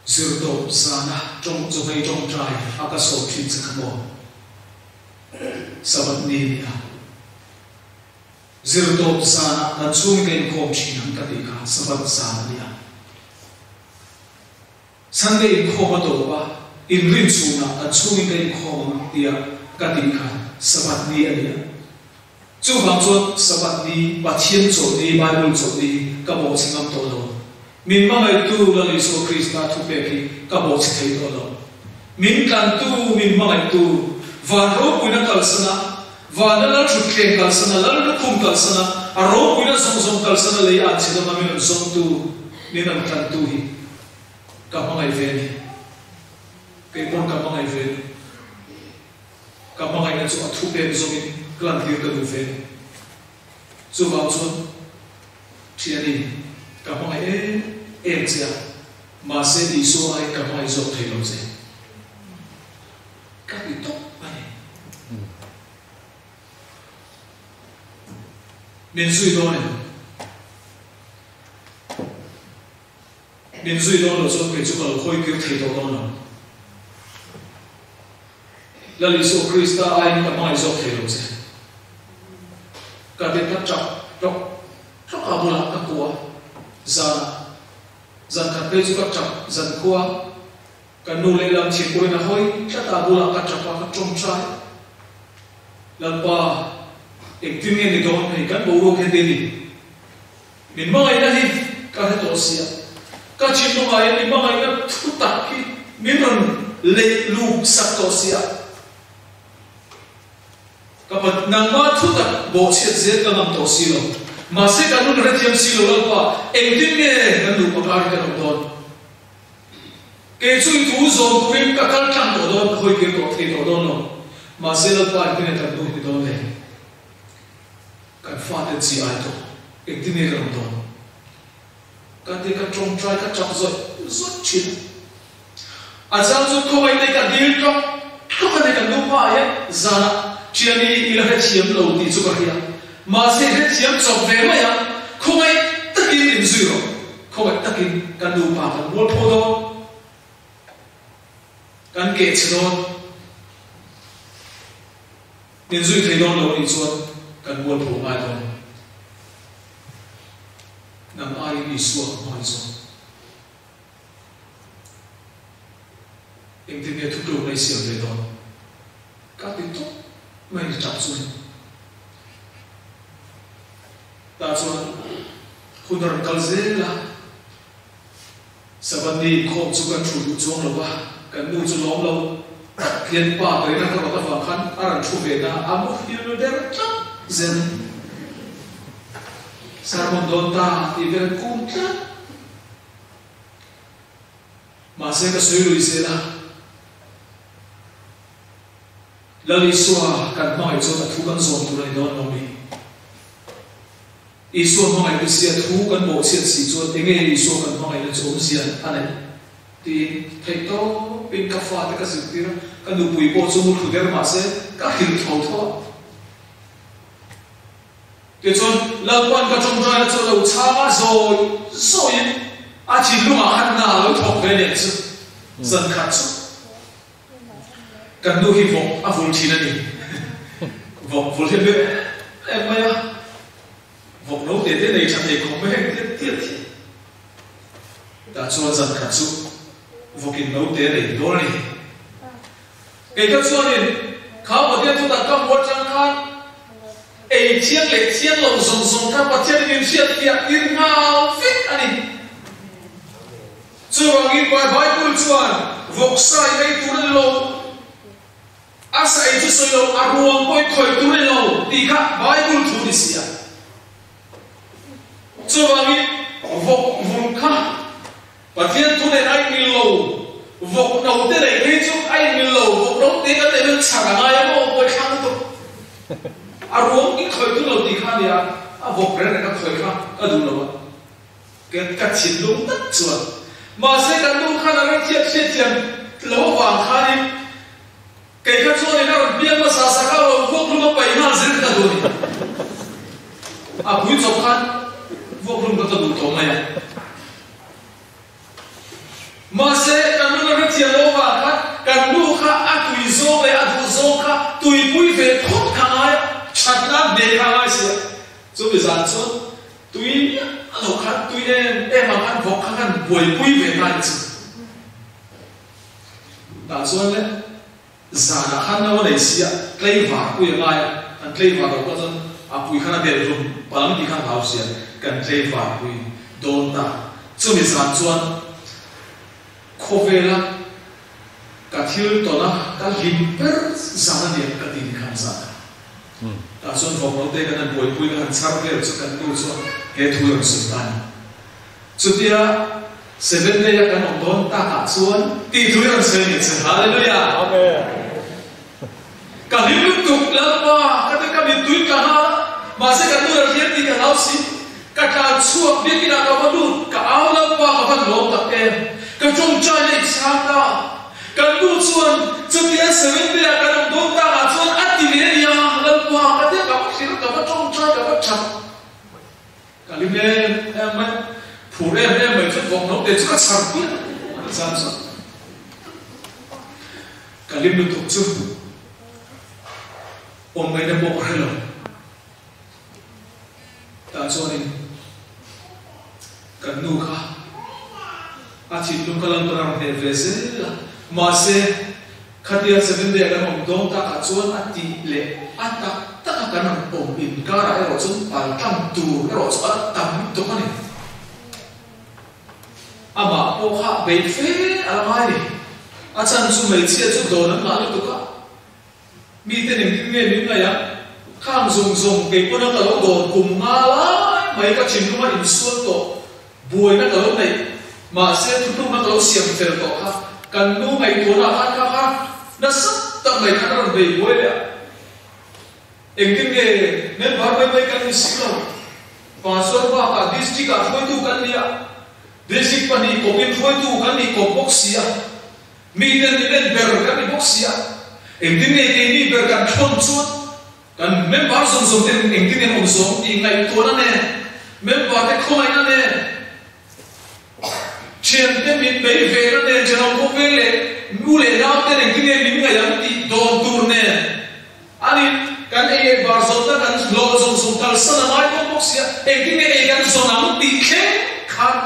Speaker 1: zirtawp zana tawng chawhmei tawngtai a ka sawm thin che kha maw? Sabbath ni a ni a. Zirtawp zana kan chhungin ka inkhawm thin ang ka tih kha Sabbath zan a ni a. Sunday inkhawm a tawp a, inrin chhunah kan chhungin ka inkhawm ang tia ka tih kha Sabbath ni a ni a. Chuvang chuan Sabbath ni, Pathian chawlh ni, Bible chawlh ni hi ka bawhchhe ngam tawh lo. Min hmangaihtu Lal Isua Krista thupek hi ka bawhchhe thei tawh lo. Min tlantu, min hmangaihtu, van ropuina kalsana, vana lal thutthleng kalsana, lal lukhum kalsana, a ropuina zawng zawng kalsana lei an chhe dawna min rawn zawngtu, min rawn tlantu hi Ka hmangaih ve a ni. Kei pawn ka hmangaih ve a ni. Ka hmangaihna chu a thu pek zawngin ka lantir ka duh ve a ni. Chuvang chuan Thiani, ka hmangaih em em che a, mahse Isua aiin ka hmangaih zawk thei lo che. Ka ti tawp a ni. Min zui dawn em? Min zui dawn lo chuan kei chu ka lo hawi kir thei tawh dawn lo. Lal Isua Krista aiin ka hmangaih zawk thei lo che. Ka ti ta ṭap ṭawk ṭawk a bulah ka kuah zanah. Zan khat phei chu ka ṭap zan khua. Ka nu lehlam thingpuiin a hawi tlat a bulah ka ṭap a, ka ṭawngṭai. Lalpa, engtin nge ni dawn hei kan boruak hian te ni? Min hmangaihna hi ka hre tawh sia, ka thinlung ah hian i hmangaihna thu tak hi min rawn leih lup sak tawh sia. Ka pa, nangmah thu tak bawhchhiat zel ka ngam tawh si lo. Mahse kan nun hrethiam si lo Lalpa, engtin nge kan nupa kar hi kan awm dawn? Kei chu i thu zawm turin ka kal tlang tawh dawn, ka hawi kir tawh thei tawh dawn lo. Mahse Lalpa engtin nge kan nu hi ni dawn le? Kan fate chi ai tawh, engtin nge kan awm dawn? Ka ti ka tawngtai ka tap zawih zawih thin a. A chang chu khawngaih nei ka dil tlawk tlawk a ni kan nupa ah hian zanah thian i i la hrethiam lo tih chu ka hria. Mahse i hrethiam chawp ve mai a, khawngaih takin inzui rawh. Khawngaih takin kan nupa kan mualpho dawn, kan keh che dawn. Inzui thei dawn lo anih chuan kan mualpho ngai dawn. Nang aiin Isua ka hmangaih zawk. Engtin nge thutlukna i siam ve dawn? Ka ti tawp mai ni tap chuan. Tah chuan hun a rawn kal zel a, Sabbath ni inkhawm chu kan thu duh chuang lo va, kan nu chu lawm lo tak hian pa berin a ka rawt avang khan a rawn thu ve na a muhil der tlat zel. Sermon dawn ta tih vel kum tlat. Mahse ka sawi lui zel a, Lal Isua kan hmangaih chuan a thu kan zawm tur a ni dawn lo mi? Isua hmangaih ni sia thu kan bawhchhiat si chuan enge Isua kan hmangaihna chu awmzia a neih? tiin theihtawpin ka fate ka zirtir a, ka nupui pawh chu muthlu der mahse ka hrilh tho tho a. Tichuan, Lalpa'n ka ṭawngṭaina chu a lo chhang a, zawi zawiin a thinlungah khan hna a lo thawk ve nen chu zan khat chu kan nu hi vawk a vul ṭhin a ni. Vawk vul hi a hmel em em mai a, vawk no te te nei ṭha thei khawp mai heng tiat tiat hi. Tah chuan zan khat chu vawkin no te a nei dawn a ni. Kei ka chuanin kha Pathian thu tak ka hmu atang khan ei thiang leh thiang lo zawng zawng kha Pathianin min hriat fiah tir nghal vek a ni. Chuvangin Bible chuan vawksa i ei tur a ni lo, a sa ei chu sawi lo, a ruang pawh i khawih tur a ni lo tih kha Bible thu a ni si a. Chuvangin vawk vun kha Pathian thu nen a inmil lo, vawk no te neih phei chu a inmil lo, vawk no te kan neih hian chhan a ngai a maw pawi thlang lutuk. A ruang in khawih tum lo tih kha a nia, a vawk reng reng a khawih kha ka duh lo a, ka thinlung tak chuan. Mahse kan nu khan a renthiat hriatthiam lo avang khanin kei kha chuanin a rawn piang hmasa sak a, lo vuak hlum a paih nghal zel ka duh a ni. A pui chawp khan vuak hlum kha ka duh tawh mai a. Mahse, kan nu la hrethiam lo avang khan kan nu kha a tui zawng leh a duh zawng kha tuipui ve phawt kha ngai a, that nan hne kha ngai si a. Chumi zan chuan tui miah lo khan tui em em ang khan vawk kha khan buaipui ve ta ni chu. Tah chuan le Zanah khan no a nei si a, tlaivar pui a ngai a, kan tlaivar loh pawh chuan a pui khan a delh hlum palang tih khan hlau si a, kan tlaivar pui dawn ta. Chumi zan chuan khawvela ka thil tawn a, ka hlim ber zan a nia ka ti ni khan zan kha. Tah chuan vawk lo te kan han buaipui ka han chhar vel chu kan nu chuan he thu rawn sawi ta a ni. Chutia Seventh Day a kan awm dawn takah chuan tih thu hi rawn sawi a ni che. Hallelujah!
Speaker 2: Amen.
Speaker 1: Ka hlim lutuk Lalpa ka ti ka mittui ka nghal a, mahse ka nu la hriat tih ka hlau si. Ka tlan chhuak biakinah ka va lut, ka au Lalpa ka van lawm tak em. Ka tawngtai na i chhang ta. Kan nu chuan chutia Seventh Day a kan awm dawn takah chuan a ti ve a nia Lalpa ka ti a, ka va hrilh a, ka va tawngtai ka va that. Ka hlim em em mai, phur em em mai chu vawk naute chu ka chhar pui a, a ti zan zan. Ka hlim lutuk chu awm ngaihna pawh ka hre lo. Tah chuanin kan nu kha a thinlung ka lan pawn a rawn hneh ve zel a, mahse Khatia Seventh-day a kan awm dawn takah chuan a tih leh a tak taka kan rawn awm inkarah erawh chuan pal tlang tur erawh chu a tam tawk a ni. Amah pawh kha bei fe a la ngai ni. A chhan chu hmeichhia chu dawn an ngah lutuk a, mite engtin nge min ngaih ang? Khang zawng zawng kei pawna ka lo dawn kum nga lai mai ka thinlung a insual tawh. Buaina ka lo neih, mahse thutlukna ka lo siam fel tawh kha kan nu ngaihtuahna ah khan kha kha nasa tak mai khan a rawn bei buai leh a. Engtin nge member mai mai kan ni si lo. Pastor bakah district ah hruaitu kan ni a, district pahnih kawpin hruaitu kan nih kawp bawk si a, miten ni len ber kan ni bawk si a, engtin nge keini ber kan thawn chuan. Kan member zawng zawng ten engtin nge an awm zawng tih ngaihtuahna nen, member te khawngaihna nen, thiante min bei vehna nen, thenawm pawh veng leh nu leh nau ten engtin nge min ngaih ang tih dawn tur nen ani kan ei leh bar zawnna kan hlawh zawng zawng kalsan a ngai dawn bawk sia, engtin nge ei kan zawn ang tih thleng khan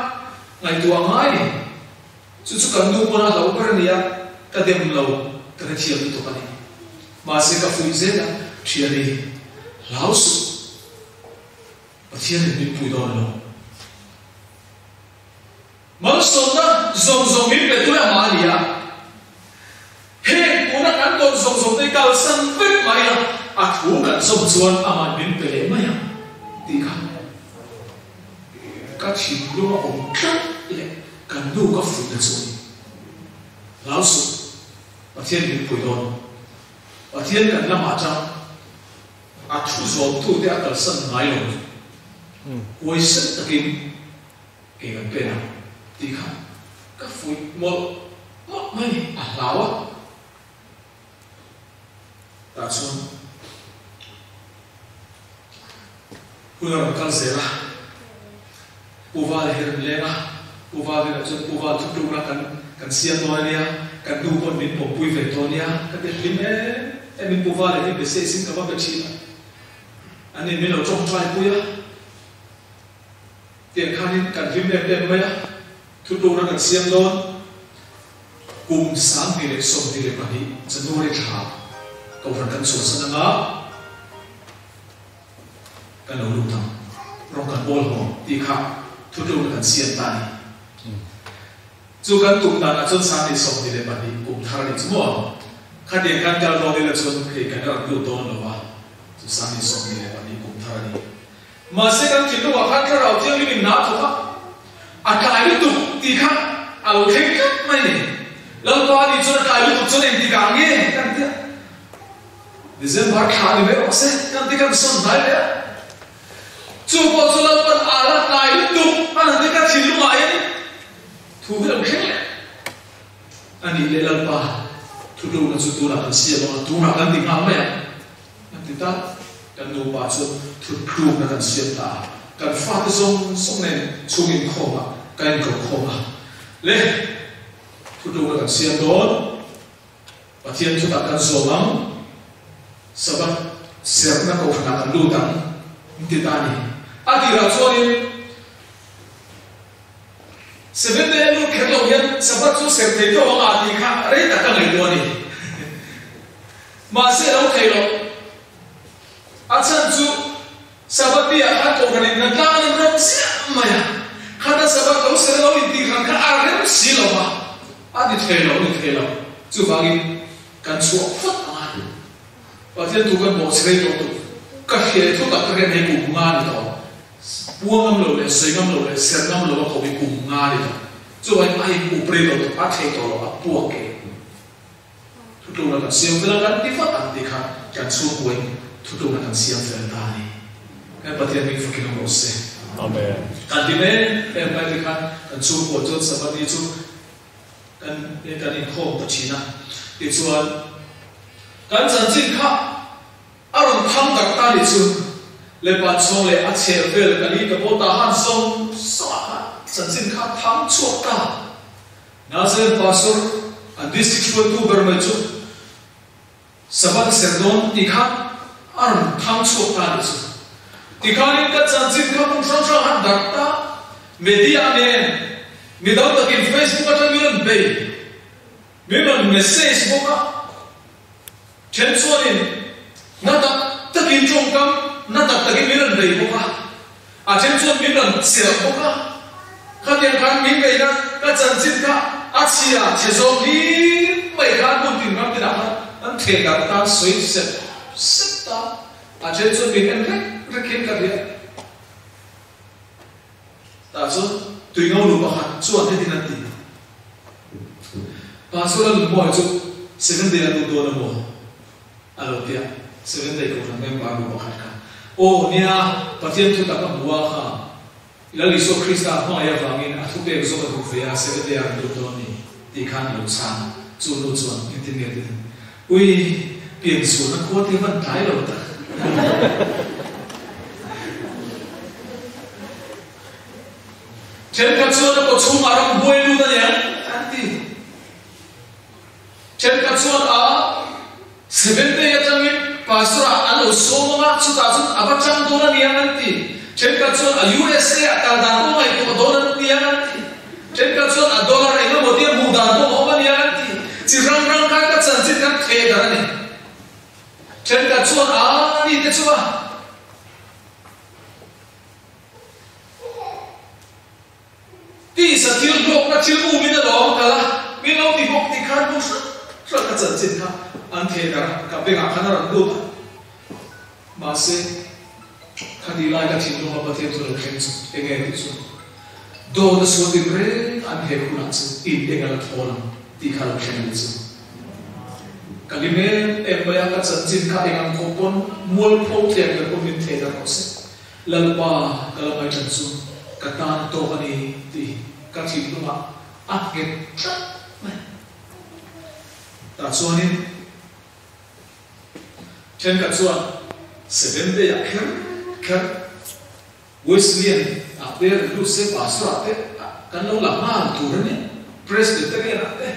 Speaker 1: ngaihtuah a ngai ni. Chu chu kan nu pawn a hlauh ber a nia, ka dem lo, ka hrethiam lutuk a ni. Mahse ka fuih zel a, Thiani, hlau suh, Pathianin min pui dawn lo. Malsawmna zawng zawng min pe tui amah a ni a, heng tuna kan tawn zawng zawng te kalsan vek mai a, a thu kan zawm chuan amah min pe leh mai ang tih kha ka thinlung a awm tlat leh Kan nu ka fuihna chu a ni. Hlau suh, Pathian min pui dawn. Pathian kan lamah atang a thu zawmtute a kalsan ngai lo. Huaisen takin kei kan pen ang tih kha ka fuih mawlh mawlh mai ni, a hlau a. Tah chuan hun a rawn kal zel a, Pu Val hi rawn leng a, Pu Val rinah chuan Pu Val thutlukna kan kan siam dawn a nia, kan nu pawn min pawmpui ve tawh a nia, ka ti hlim em em in Pu Val hi message in ka va be thin a, ani min lo tawngtai pui a, tiang khanin kan hlim em em mai a, thutlukna kan siam dawn. Kum 2022 January thla Kohhran kan chhuahsan anga kan lo lut ang, rawng kan bawl haw tih kha thutlukna kan siam ta a ni. Chu kan tum danah chuan 2022 kum thar a nih chu maw? Khatiang khan kal dawn ila chuan hei kan rawn lut dawn lo va, chu 2022 kum thar a ni. Mahse kan thinlungah khan Thlarau Thianghlim in hna a thawk a, a tlai lutuk tih kha a lo thleng tlat mai ni. Lalpa nih chuan a tlai lutuk chuan engtik ah nge kan ti a, December thla ni mai rawh se kan ti kan sawn hnai leh a. Chu pawh chu Lalpan a la tlai lutuk a han ti ka thinlungah hian thu hi lo thleng leh a nih leh Lalpa thutlukna chu tunah kan siam ang a, tunah kan ti nghal mai ang. An ti ta, kan nupa chu thuttlukna kan siam ta a, kan fate zawng zawng nen chhung inkhawmah kan inko khawm a, le thuttlukna kan siam dawn, Pathian thutak kan zawm ang, Sabbath serhna kohhranah kan lut ang, an ti ta a ni. A tirah chuanin Seventh Day a lut kher lo hian Sabbath chu serh thei tawh ang a tih kha rei tak ka ngaihtuah a ni. Mahse lo thei lo. A chhan chu Sabbath ni ah khan kohhran in kan tlang an rawm chiah mai a, khata Sabbath lo ser lo intih hran kha a rem si lo va, a ni thei lo, a ni thei lo. Chuvangin kan chhuah phawt ang a, Pathian thu kan bawhchhe rei tawh tuk, ka hriat thu tak tak hian hei kum nga ni tawh, pua ngam lo leh sawi ngam lo leh ser ngam lo a ko hi kum nga ni tawh. Chuvangin a in up rei tawh tuk, a thei tawh lo, a puak ke. Thutlukna kan siam fel a, kan ti vat ang tih kha kan chhungkuain thutlukna kan siam fel ta a ni. Kan Pathian hming fakin awm rawh se.
Speaker 2: Amen.
Speaker 1: Kan ti mek em mai ti khan kan chhungkua chuan Sabbath ni chu kan kan inkhawm ta thin a. Tichuan kan chanchin kha a rawn thang tak ta ni chu Lepan chhawng leh a chheh vel ka li ka pawh ta han sawng sawngah khan chanchin kha thang chhuak ta. Nazareth Pastor an district hruaitu ber mai chu Sabbath ser dawn tih kha a rawn thang chhuak ta a nih chu. Tikhanin ka chanchin kha hmun hrang hrang han darh ta, media nen mi dang takin Facebook atang min rawn bei, min rawn message bawk a, then chuanin na tak takin tawngkam na tak takin min rawn bei bawk a. A then chuan min rawn chelh bawk a, khatiang khan min beihna ka chanchin kha a chhia chhe zawng hlim mai khan hmun tin ram tinah khan an theh darh tan sawi sep sep ta, a then chuan min en rek rek hian ka hria. Tah chuan tuingo nu pakhat chuan hetin an ti, Pastor Lalnunmawia chu Seventh Day a lut dawn a maw? A lo ti a, Seventh Day Kohhran member nu pakhat kha, Aw nia, Pathian thu tak a hmu a kha, Lal Isua Krista hmangaih avangin a thupek zawk a duh ve a, Seventh Day ah an lut dawn ni, tih khan a lo chhang a. Chu nu chuan, Engtin nge ti thung? Ui, pian sualna khua te van tlai lo tak. Thenkhat chuan a kawchhungah ramhuai lut a niang an ti. Thenkhat chuan a Seventh Day atangin Pastor ah an lo sawm anga chutah chuan a va tang dawn a niang an ti. Thenkhat chuan a USA ah kal dan pawh ngaihtuah dawn an niang an ti. Thenkhat chuan a dollar engemaw tia hmuh dan pawh a awm a niang an ti. Chi hrang hrang khan ka chanchin kan theh dar a ni. Thenkhat chuan a ni te chu a. Tisa thil hlawkna thil umin a lawm kal a, min lo ti bawk ti khan bu hrat hrat a chanchin kha an theh darh a, ka bengah khan a rawn lut a. Mahse, khati lai ka thinlunga Pathian chu lo thleng chu enge tih chu dawt a sual tin reng an hek hunah chu in eng a la thawl ang tih kha lo thleng a ni chu. Ka hlim em em mai a, ka chanchin kha eng ang khawp pawn mualpho thleng ber pawn min theh darh rawh se. Lalpa ka la ngaihṭan chu ka tan tawk a ni tih ka thinlungah a nghet tlat mai. Tah chuanin ṭhenkhat chuan Seventh-day ah kher kher Wesleyan ah te Rinlu se Pastor ah te kan lo la nghal tur a nia, Presbyterian ah te.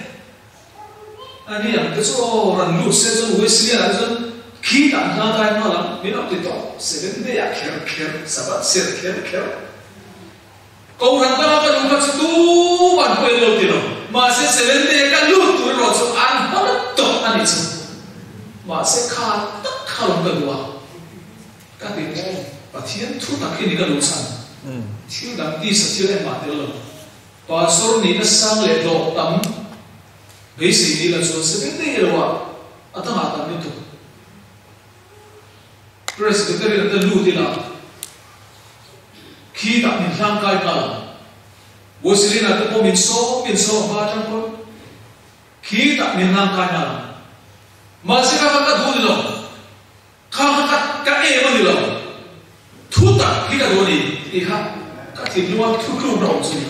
Speaker 1: A ni ang te chu aw, rawn lut se chuan Wesleyan ah te chuan khi tah hna kai nghal ang, min lo ti tawh, Seventh Day ah kher kher, Sabbath ser kher kher. Kohhran danga ka luh kha chu tuman pawh in lo ti lo, mahse Seventh Day a ka lut tur erawh chu an hma tawh a ni chu. Mahse kha tak kha lawm ka duh a, ka ti maw, Pathian thu tak hi ni ka luh chhan, thil dang tisa thil engmah tel lo. Pastor nihna sang leh hlawh tam beisei ni la chuan se daih daih lo a, a dangah tam lutuk. Presbyterian te lut ila khi tah min hlang kai nghal ang. Wesleyana te pawh min sawm min sawm hma atang pawn khi tah min hlang kai nghal ang. Mahse kha kha ka duh ni lo. Kha kha ka ka em a ni lo. Thu tak hi ka duh a ni tih kha ka thinlunga thu tluk na awm chu ni.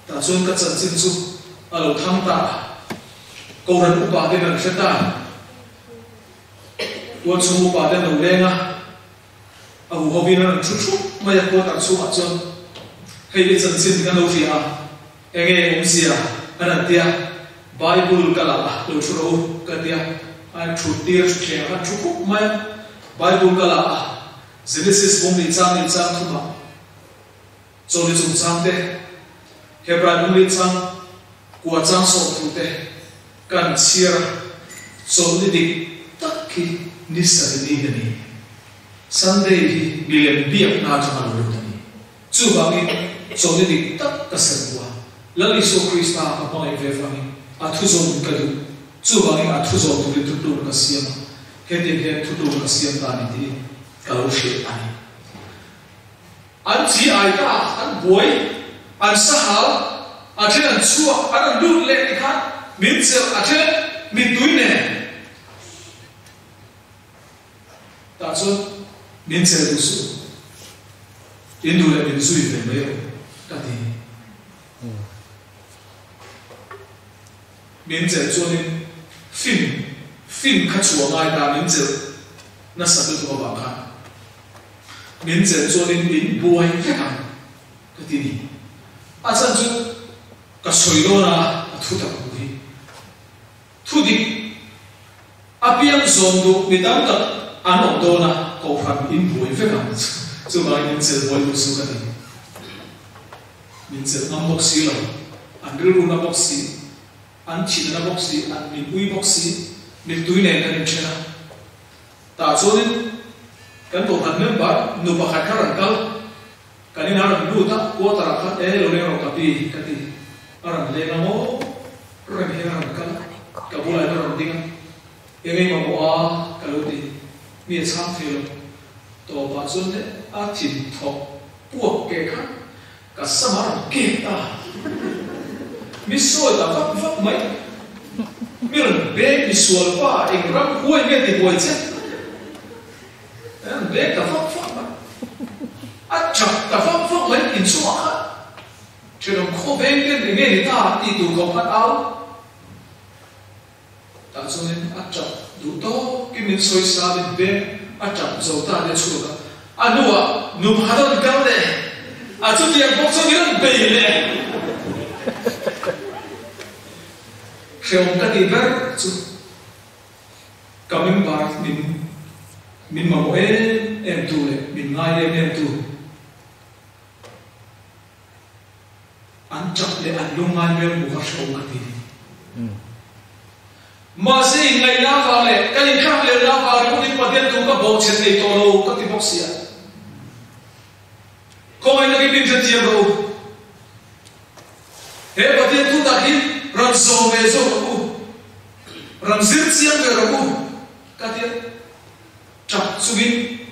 Speaker 1: Tah chuan ka chanchin chu a lo thang ta a, Kohhran upa ten an hre ta. Tualchhung upa ten lo leng a, a huhovin an rawn thu thup mai a quarter chhungah chuan hei i chanchin kan lo hria a, Enge awmzia an han tia, Bible ka la a, lo thu rawh u ka tia, a thut tir thutthleng a, an thu khup mai a, Bible ka la a, Genesis bung leh chang leh chang thumah chawlni chungchang te, Hebrai bung leh chang kua chang sawmthu te kan chhiar a, chawlni dik tak hi ni sarih ni a ni. Sunday hi milem biakna atanga lo lut a ni. Chuvangin, chawlhni dik tak ka serh duh a, Lal Isua Krista ka hmangaih ve vangin a thu zawm ka duh. Chuvangin a thu zawm turin thutlukna ka siam a, hetiang hian thutlukna ka siam ta a ni tiin ka lo hrilh a ni. An chi ai ta, an buai, an sahal, a then an chhuak, an rawn lut leh ti khan min chelh, a then mittui nen. Tah chuan min chelh duh suh, in duh leh min zui ve mai rawh ka ti. Min chelh chuanin fin fin kha chhuah ngai ta min chelh nasa lutuk avang khan min chelh chuanin min buai vek ang ka ti ni. A chhan chu ka sawi dawn a, a thu tak bu hi. Thu dik apiang zawm duh mi tam tak an awm dawn a, Kohhran in buai vek ang chu. Chuvangin min chelh buai duh chu ka ti. Min chelh ngam bawk si lo, an rilru na bawk si, an thin na bawk si, an min ui bawk si, mittui nen kan inthen a. Tah chuanin kan Kohhran member nu pakhat kha rawn kal, kan inah rawn lut a, quarter ah khan e lo leng rawh ka pi ka ti. A rawn leng a maw? Rem hian a rawn kal a, ka bulah hian a rawn ding a, Eng ei mamawh a? ka lo ti. Mi a chhang thei lo. Tawpah chuan le a thin thawk puak ke kha ka sam a rawn kek ta. Mi sawi ta vak vak mai. Mi rawn beng mi sual pa eng ram huai nge ti buai che? A rawn beng ta vak vak mai. A chak ta vak vak mai inchungah khan. Thenawm khawveng ten enge ni ta tih tur khawp khan au ta. Tah chuanin a tap duh tawkin min sawisa min beng a tap zo ta nia chhuak a, a hnuah nu pakhat a rawn kal leh a, chutiang bawk chuan min rawn bei leh. Hrehawm ka tih ber chu ka member min min mamawh em em tu leh min ngai em em tu. An chak leh an lungngai hmel hmuh kha hrehawm ka ti. Mahse inngaihna avang leh kan inthlak lehna avang ringawtin Pathian tu ka bawhchhet nei tawh lo ka ti bawk sia. Khawngaih takin min hrethiam rawh u. He Pathian thu tak hi rawn zawm ve zawk rawh u. Rawn zir chiang ve rawh u ka ti a. Tap chungin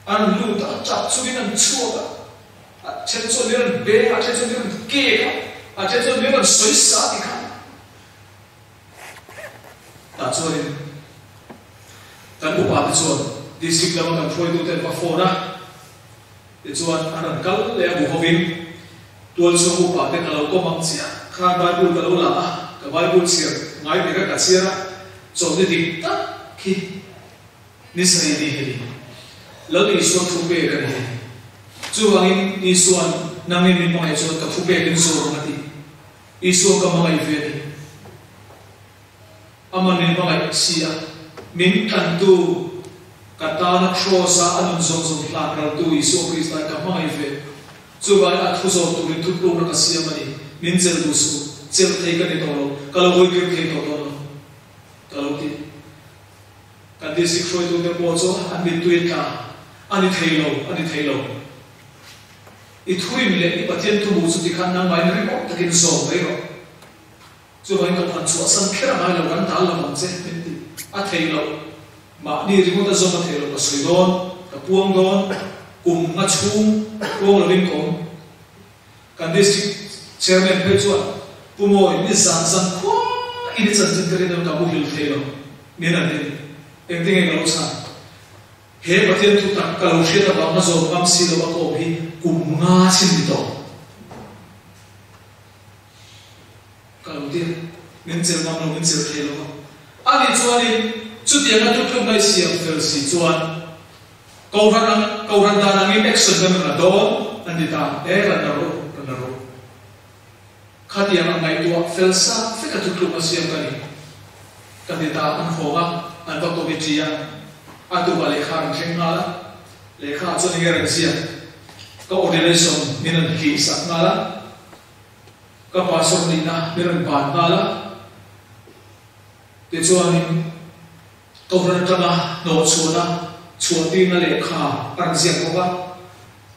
Speaker 1: an lut a, tap chungin an chhuak a. A then chuan min rawn beng a, a then chuan min rawn kek a, a then chuan min rawn sawi sa ti kha. Tah chuanin kan upa te chuan district lama kan hruaitute an va phone a, tichuan an rawn kal leh a bu hovin tualchhung upa te ka lo kawm ang chiah khan Bible ka lo la a, ka Bible chhiar ngai ve kha ka chhiar a, chawlhni dik tak khi Ni sarih ni hei Lal Isua thu pek a ni hei. Chuvangin Isua'n nangin min hmangaih chuan ka thu pekin zawr ang a ti. Isua ka hmangaih ve a ni. Aman min hmangaih si a, min tlantu, ka tana Kraws-a a nun zawng zawng hlan raltu Isua Krista ka hmangaih ve. Chuvangin a thu zawm turin thutlukna ka siam a ni. Min chelh duh suh, chelh thei ka ni tawh lo, ka lo hawikir thei tawh dawn lo, ka lo ti. Kan district hruaitute pawh chu an mittui tla a ni thei lo, a ni thei lo. I thurin leh i Pathian thubu chu tikhan nangmahin ringawt takin zawm mai rawh. Chuvangin ka phan chhuahsan kher a ngai lo, kan dal lo ang che, min ti. A thei lo. Mahni ringawt a zawm a thei lo, ka sawi dawn, ka puang dawn, kum nga chhung puang lovin ka awm. Kan district chairman phei chuan, Pu Mawi, ni zan zan khua in i chanchin ka rin a, ka muhil thei lo, min an ti a ni. Engtin nge ka lo chhan? He Pathian thu tak ka lo hriat avang a zawm ngam si lo a ka awm hi kum nga chin ni tawh. Ka lo ti a, min chelh ngam lo, min chelh thei lo a. Ani chuanin chutianga thutlukna i siam fel si chuan, Kohhran ang, Kohhran dan angin action kan rawn la dawn an ti ta, e rawn la rawh u, rawn la rawh u. Khatiang ang ngaihtuah fel sa fek a thutluk a siam ka ni. Ka ti ta, an hawng a, an va committee a, a tukah lehkha an thleng nghal a, lehkha ah chuan enge reng ziak, ka ordination min rawn hlih sak nghal a, ka pastor nihna min rawn ban nghal a, tichuanin, Kohhran atanga hnawhchhuahna chhuahtirna lehkha a rawn ziak bawk a,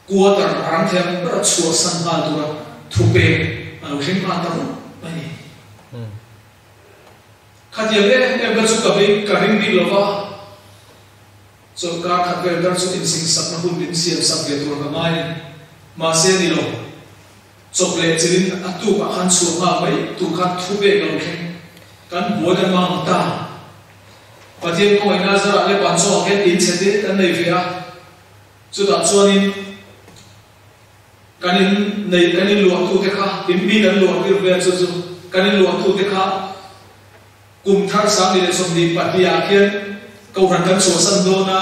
Speaker 1: quarter a rang thei ang bera chhuahsan nghal tura thupek a lo thleng nghal ta rup mai a ni. Khatiang em em kha chu ka bei ka ring bik lo va, chawlhkar khat vel tar chu insingsakna hun min siamsak ve tur ka ngai a ni. Mahse ni lo, chawp leh chilhin a tukah khan chhuah nghal mai tur khan thupek a lo thleng. Kan buai kan mang ta. Pathian khawngaihna zarah leh ban chawhah khian in chhe te kan nei ve a, chutah chuanin kan in nei kan in luahtute kha in mi kan luah tir ve a chu chu kan in luahtute kha kum thar 2024 ah khian kohhran kan chhuahsan dawn a,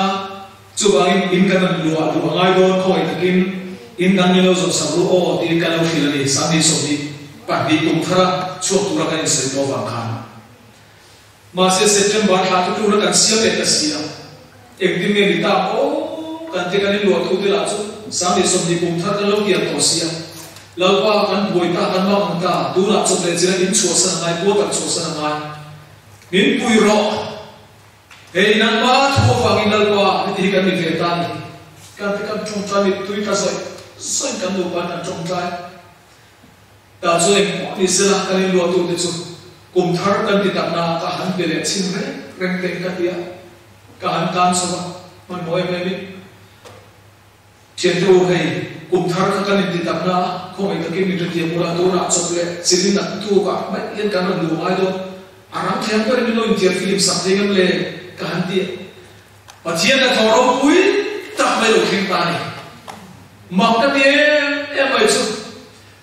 Speaker 1: chuvangin in kan rawn luah duh a ngai dawn khawngaih takin in dang min lo zawh sak ru aw tiin kan lo hrilh a ni 2022 kum thara chhuak tura kan insawi tawh avang khan. Mahse September thla chu tuna kan siam leh ta si a, engtin nge ni tak aw kan ti kan inluah thu te lah chu 2020 kum thar kan lo tiam tawh si a, Lalpa kan buai ta kan mak ang ta, tunah chawp leh chilh a in chhuahsan a ngai, quarter chhuahsan a ngai, min pui rawh, hei nangma thu avangin Lalpa heti hi kan ni ve ta ni, kan ti kan tawngtai mittui tla zawih zawih kan nupa in kan tawngtai. Tah chuan engpawh ni sela kan inluahtute chu kum thar kan ti takna ka han pe leh chhin reng reng teh ka ti a, ka han tan chho a, hmanhmawh em em in thiante u hei kum thar kha kan inti takna a, khawngaih takin min hrethiam ula tunah chawp leh chilhin a tukah mai hian kan rawn luh ngai dawn, a rang thiam berin min lo intiam film sak thei ngam le ka han ti a. Pathian a thaw ropui tak mai lo thleng ta a ni. Mak ka ti em em mai chu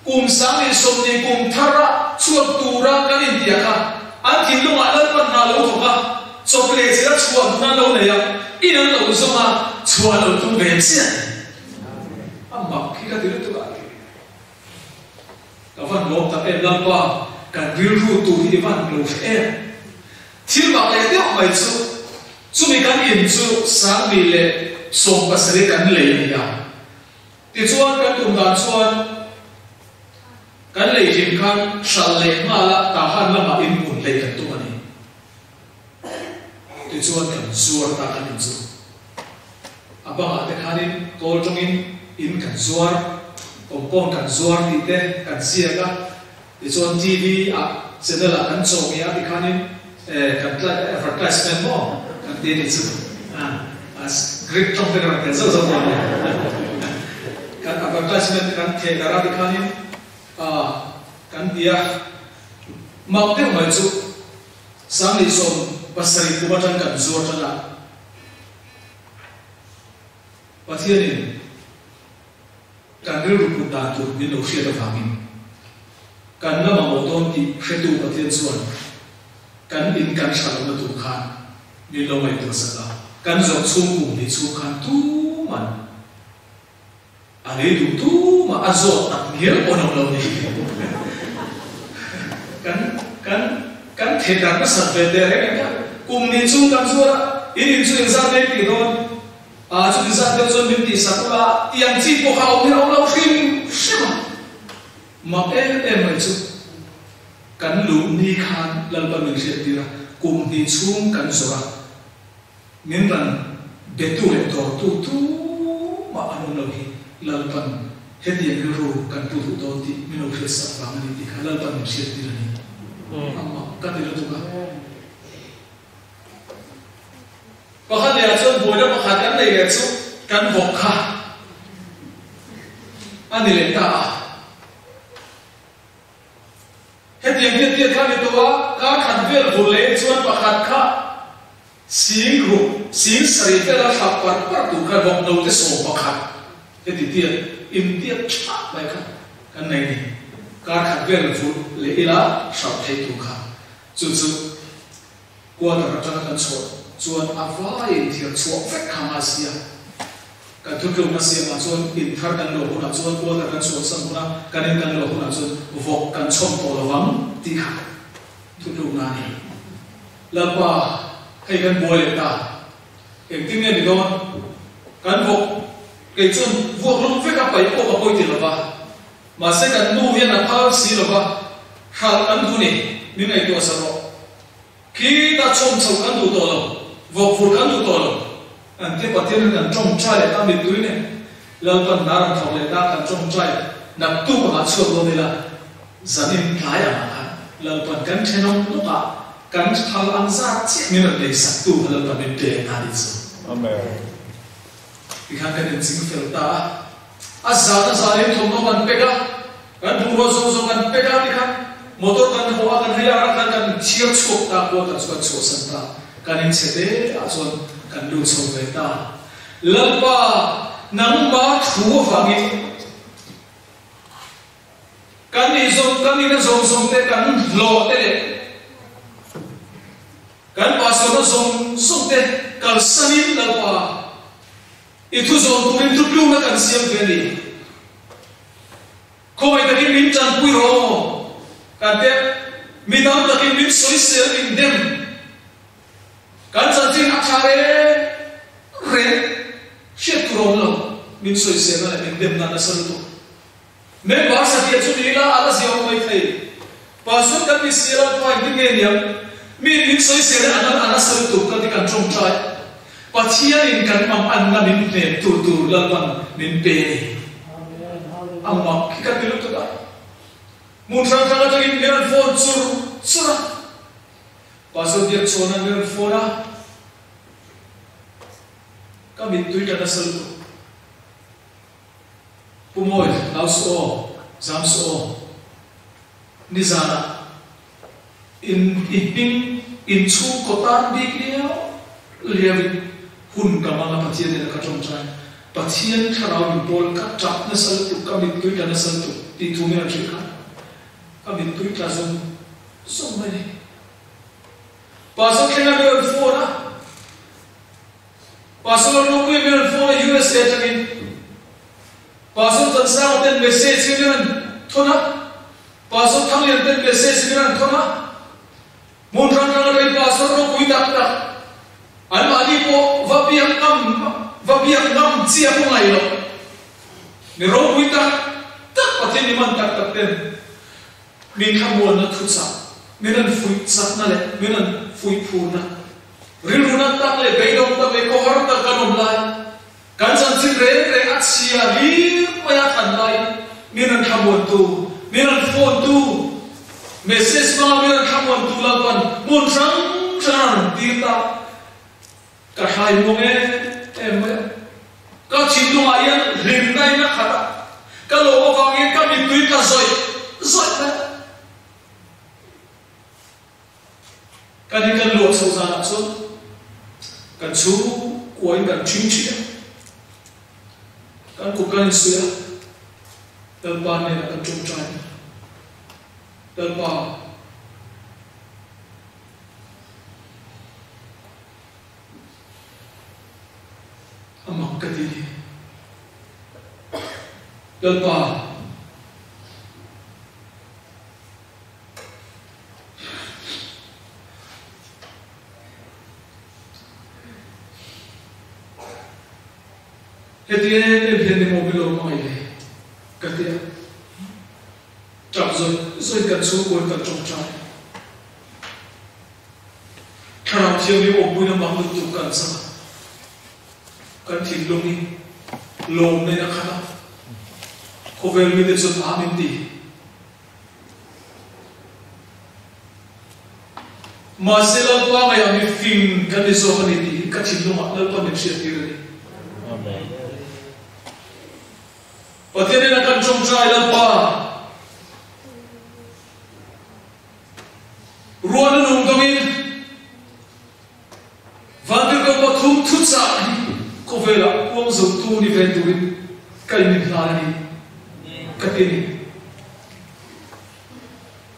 Speaker 1: kum 2020 kum thara chhuak tur. tura kan intia kha an thinlungah Lalpan hna lo thawk a, chawp leh chilh a chhuah duhna an lo nei a, in an lo zawng a, chhuah lo tum ve chiah a ni. A mak hi ka ti lutuk a. Ka van lawm tak em Lalpa, kan rilru tur hi i van lo hre em. Thil mak leh deuh mai chu, chumi kan in chu Sangmi leh 17 kan lei a ni a. Tichuan kan tum dan chuan kan lei hlim khan hralh leh nghal a Tahan lamah in hmun lei kan tum a ni. Tichuan kan zuar ta kan in chu. A bangah te khanin kawl tawngin in kan zuar, compound kan zuar tih te kan ziak a. Tichuan TV ah channel ah kan chaw nge a ti khanin kan advertisement maw kan ti a nih chu Greek tawng te kan rawn tel zauh zauh dawn nia kan advertisement te kan theh darh a ti khanin kan ti a mak deuh mai chu 2017 kum atang kan zuar tan a Pathianin Kan rilru put dan tur min lo hriat avangin kan la mamawh dawn tih hretu Pathian chuan kan in kan hra lohna tur khan min lo ngaihtuah sak a, kan zawrh chhung kum hnih chhung khan tuman a lei duh tumah a zawt tak ngial pawh an awm lo ni. Kan kan kan theihdarh nasat ve teh reng em kha kum hnih chhung kan zuar a, in in chu engzat mai tih dawn? A chuti zat deuh chuan min tihsak ula tiang chi pawh kha awm hi a awm lo hrim hrim a, mak em em mai chu kan luh ni khan Lalpa min hriat tir a, kum hnih chhung kan zawrh a, min rawn betu leh dawrtu tumah an awm lo hi Lalpan hetiang rilru kan pu duh dawn tih min lo hriatsak vang a ni tih kha Lalpan min hriat tir a ni. A mak ka ti lutuk a. Pakhat lehah chuan buaina pakhat kan nei leh chu kan vawk kha a ni leh ta a. Hetiang hian tiat kha a ni tawh a, kar khat vel vur leh chuan pakhat kha sing ruk, sing sarih vel a thlak par par tur kha vawk note 11 heti tiat intiat tha mai kha kan nei ni. Kar khat vel vur leh ila hralh theih tur kha chu chu. Quarter atanga kan chhuah chuan a vaiin thiam chhuah vek kha ngai sia. Kan thutlukna siamah chuan in thar kan luah hunah chuan quarter kan chhuahsan huna kan in kan luah hunah chuan vawk kan chhawm tawh lo vang tih kha thutlukna a ni. Lalpa, hei kan buai leh ta. Engtin nge ni dawn? Kan vawk kei chuan vuak lum vek a paih pawh ka pawi ti lo va. Mahse kan nu hian a phal si lo va, hralh kan duh ni, min ngaihtuah sa rawh. Khita chhawm chho kan duh tawh lo, vawk vur kan duh tawh lo. An te Pathian in kan tawngtai leh ta mittui nen Lalpan hnar an thawk leh ta kan tawngtai naktuk angah chhuak dawn ila zanin tlai angah khan Lalpan kan thenawm lawkah kan thal ang zat chiah min rawn lei sak tu kha Lalpan min pek a nih chu.
Speaker 2: Amen.
Speaker 1: Tikhan kan inching fel ta a, a zan a zan in thawmhnaw kan pek a, Kan bungrua zawng zawng kan pek a tikhan motor kan haw a kan hei ar ah khan kan thiar chhuak ta quarter chu kan chhuahsan ta kan in chhe te ah chuan kan lut chho ve ta Lalpa nangma thu avangin kan nih zawng kan nihna zawng zawng te kan hlawh te leh kan pastor na zawng zawng te kalsanin Lalpa I thu zawn turin thutlukna kan siam ve a ni. Khawngaih takin min tanpui rawh aw. Kan te mi tam takin min sawisel min dem. Kan chanchin a tha reng reng hriat tur a awm lo. Min sawiselna leh min demna nasa lutuk. Member satliah chu ni ila a la zia awm mai thei. Pastor kan ni si ila pa engtin nge niang? Mi min sawisel a nan a nasa lutuk ka ti kan tawngtai. Pathianin kan mam anna min hnem tur tur Lalpan min pe a ni. A mak hi ka ti lutuk a. Hmun hrang hrang atangin min rawn phone chur chur a. Pastor Biakchhawna min rawn phone a. Ka mittui ka nasa lutuk. Pu Mawi, hlau suh aw, zam suh aw. Nizanah in i hming in chhungkaw tan bik liau liauin hun ka hmang a Pathian nena ka tawngtai. Pathian thlarau min pawl ka tap nasa lutuk, ka mittui tla nasa lutuk tih thu min rawn hrilh kha ka mittui tla zawng. zawng mai ni. Pastor Thlenga mi rawn phone a, Pastor Lalropuia mi rawn phone a USA atangin. Pastor Chansanga ten message hi mi rawn thawn a, Pastor Thanglian ten message hi mi rawn thawn a. Hmun hrang hrang atangin Pastor ropui tak tak anmahni pawh va biak ngam va biak ngam chi a hmu ngai lo. Mi ropui tak tak Pathian mi man tak tak ten min thlamuanna thuchah, min an fuih chakna leh min an fuih phurna, rilru nat tak leh beidawng tak leh khawhar tak kan awm lai, kan chanchin reng reng a chhia hlir mai a than laiin min rawn thlamuantu, min rawn phone tu, message hmanga min rawn thlamuantu Lalpan hmun hrang hrang a rawn tir ta. Ka thlai muang em em mai a. Ka thinlungah hian hlimna in a khat a, ka lawm avangin ka mittui ka zawih zawih mai a. Kan hi kan luah chho zanah chuan kan chhungkuain kan ṭhing ṭhin a, kan kut kan insuih a, Lalpa hnenah kan ṭawngṭai a, Lalpa, A mak ka ti. Lalpa. Heti em em hian ni maw min lo hmangaih le? Ka ti a. Ṭap zawih zawih kan chhungkuain kan ṭawngṭai. Thlarau Thianghlim awmpuina mak lutuk kan chang a, kan thinlung hi lawmna in a khat a, khawvel mite chuan Amen ti. Mahse Lalpa ngaiah mi fing kan ni zawk a ni tih hi ka thinlungah Lalpa min hriattir a ni.
Speaker 2: Amen.
Speaker 1: Pathian in a kan ṭawngṭai Lalpa. Ruahna nung dawngin Vantirhkoh pathum thuchah hi khawvelah puang zotu ni ve turin ka inmin hlan a ni, ka ti a ni.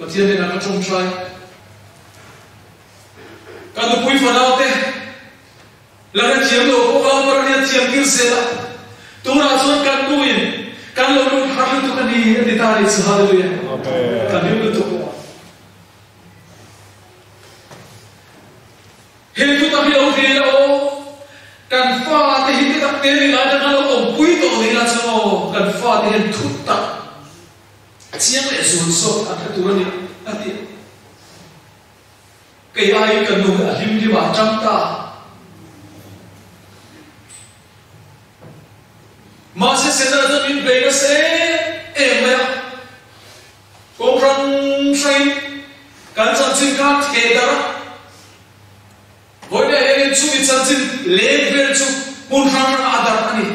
Speaker 1: Pathian hnenah ka ṭawngṭai. Ka nupui fanaute la hrethiam lo pawh ka lo mar ania thiam tir zel a, tunah chuan kan nuin kan lo lut har lutuk a ni a ti ta a nih chu. Hallelujah! Ka hlim lutuk. He thu tak hi lo hria ila aw, kan fate hi te tak te ni lai atanga lo awmpui tawh ni ila chuan aw, kan fate hian thu tak chiang leh zual zawk an hre tur a ni a ti a. Kei aiin ka nu hi a hlim hlim ah a tang ta. Mahse Setana chuan min bei nasa em em mai a. Kawng hrang hrangin kan chanchin kha theh darh a. Vawiin ah hianin chumi chanchin leng vel chu hmun hrang hrangah a darh a ni.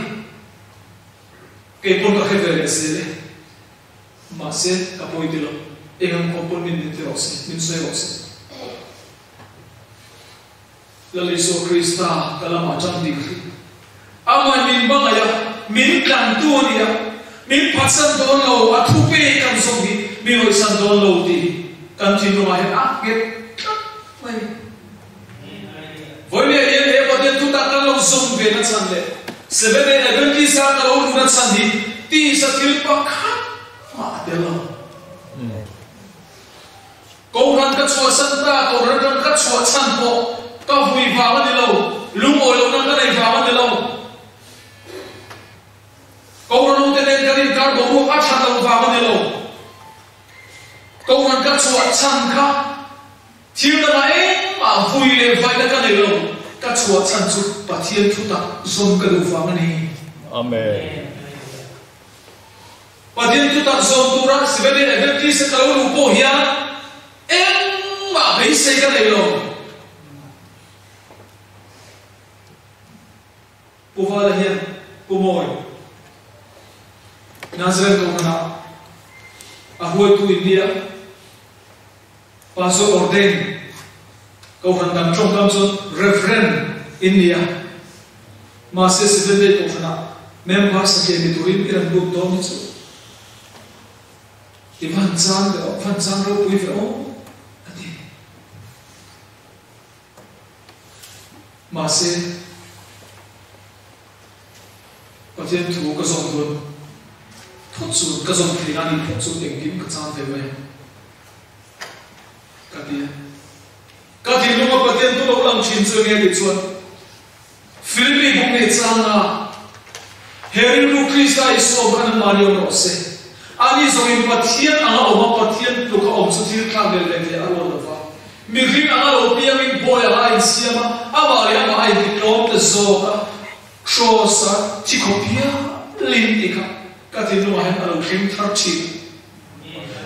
Speaker 1: Kei pawn ka hre ve leh zel e. Mahse, ka pawi ti lo. Eng ang khawp pawn min min ti rawh se, min sawi rawh se. Lal Isua Krista ka lamah tang ding hrih. Amah min hmangaih a, min tlantu a ni a, min phatsan dawn lo, a thu pe kan zawng hi min hawisan dawn lo tih hi kan thinlungah hian a nghet tlat mai. Vawinia hian he Pathian thutak kan lo zawng ve na chhan leh Seventh Day Adventist a ka lo luh na chhan hi tisa thil pakhat mah a tel lo. Kohhran ka chhuahsan ta, kohhran atang ka chhuah chhan pawh ka vui vang a ni lo, lungawi lohna ka nei vang a ni lo. Kohhran ute nen kan inkar boruak a that loh vang a ni lo. Kohhran ka chhuah chhan kha thil dangah engmah vui leh vaihna ka nei lo, ka chhuah chhan chu Pathian thutak zawm ka duh vang a ni.
Speaker 2: Amen.
Speaker 1: Pathian thutak zawm tura Seventh-day Adventist-a ka lo luh pawh hian engmah beisei ka nei lo. Pu Vala hian Pu Mawi, Nazareth Kohhranah a hruaitu in nia, Pastor ordain, Kohhran dang tawngkam chuan Reverend in ni a, mahse Seventh-day Kohhranah member satliah ni turin i rawn lut dawn hi chu i van chang ve aw, van chang ropui ve aw. Mahse, Pathian thu ka zawm dawn phawt chuan, ka zawm theihna a nih phawt chuan engkim ka chang ve mai ang ka ti a. Ka thinlunga Pathian thu lo lang thin chu enge tih chuan Philippi buk nei changa he rilru Krista Isua kha nangmahni awm rawh se. Ani zawngin Pathian anga awm a, Pathian tluka awm chu thil thlak leh leh thei a ruat lo va. Mihring anga lo piangin bawi anga a insiam a, amah leh amah a intitlawm ta zawk a, Kraws-a thi khawp hialin tih kha ka thinlungah hian a lo thleng thar thin.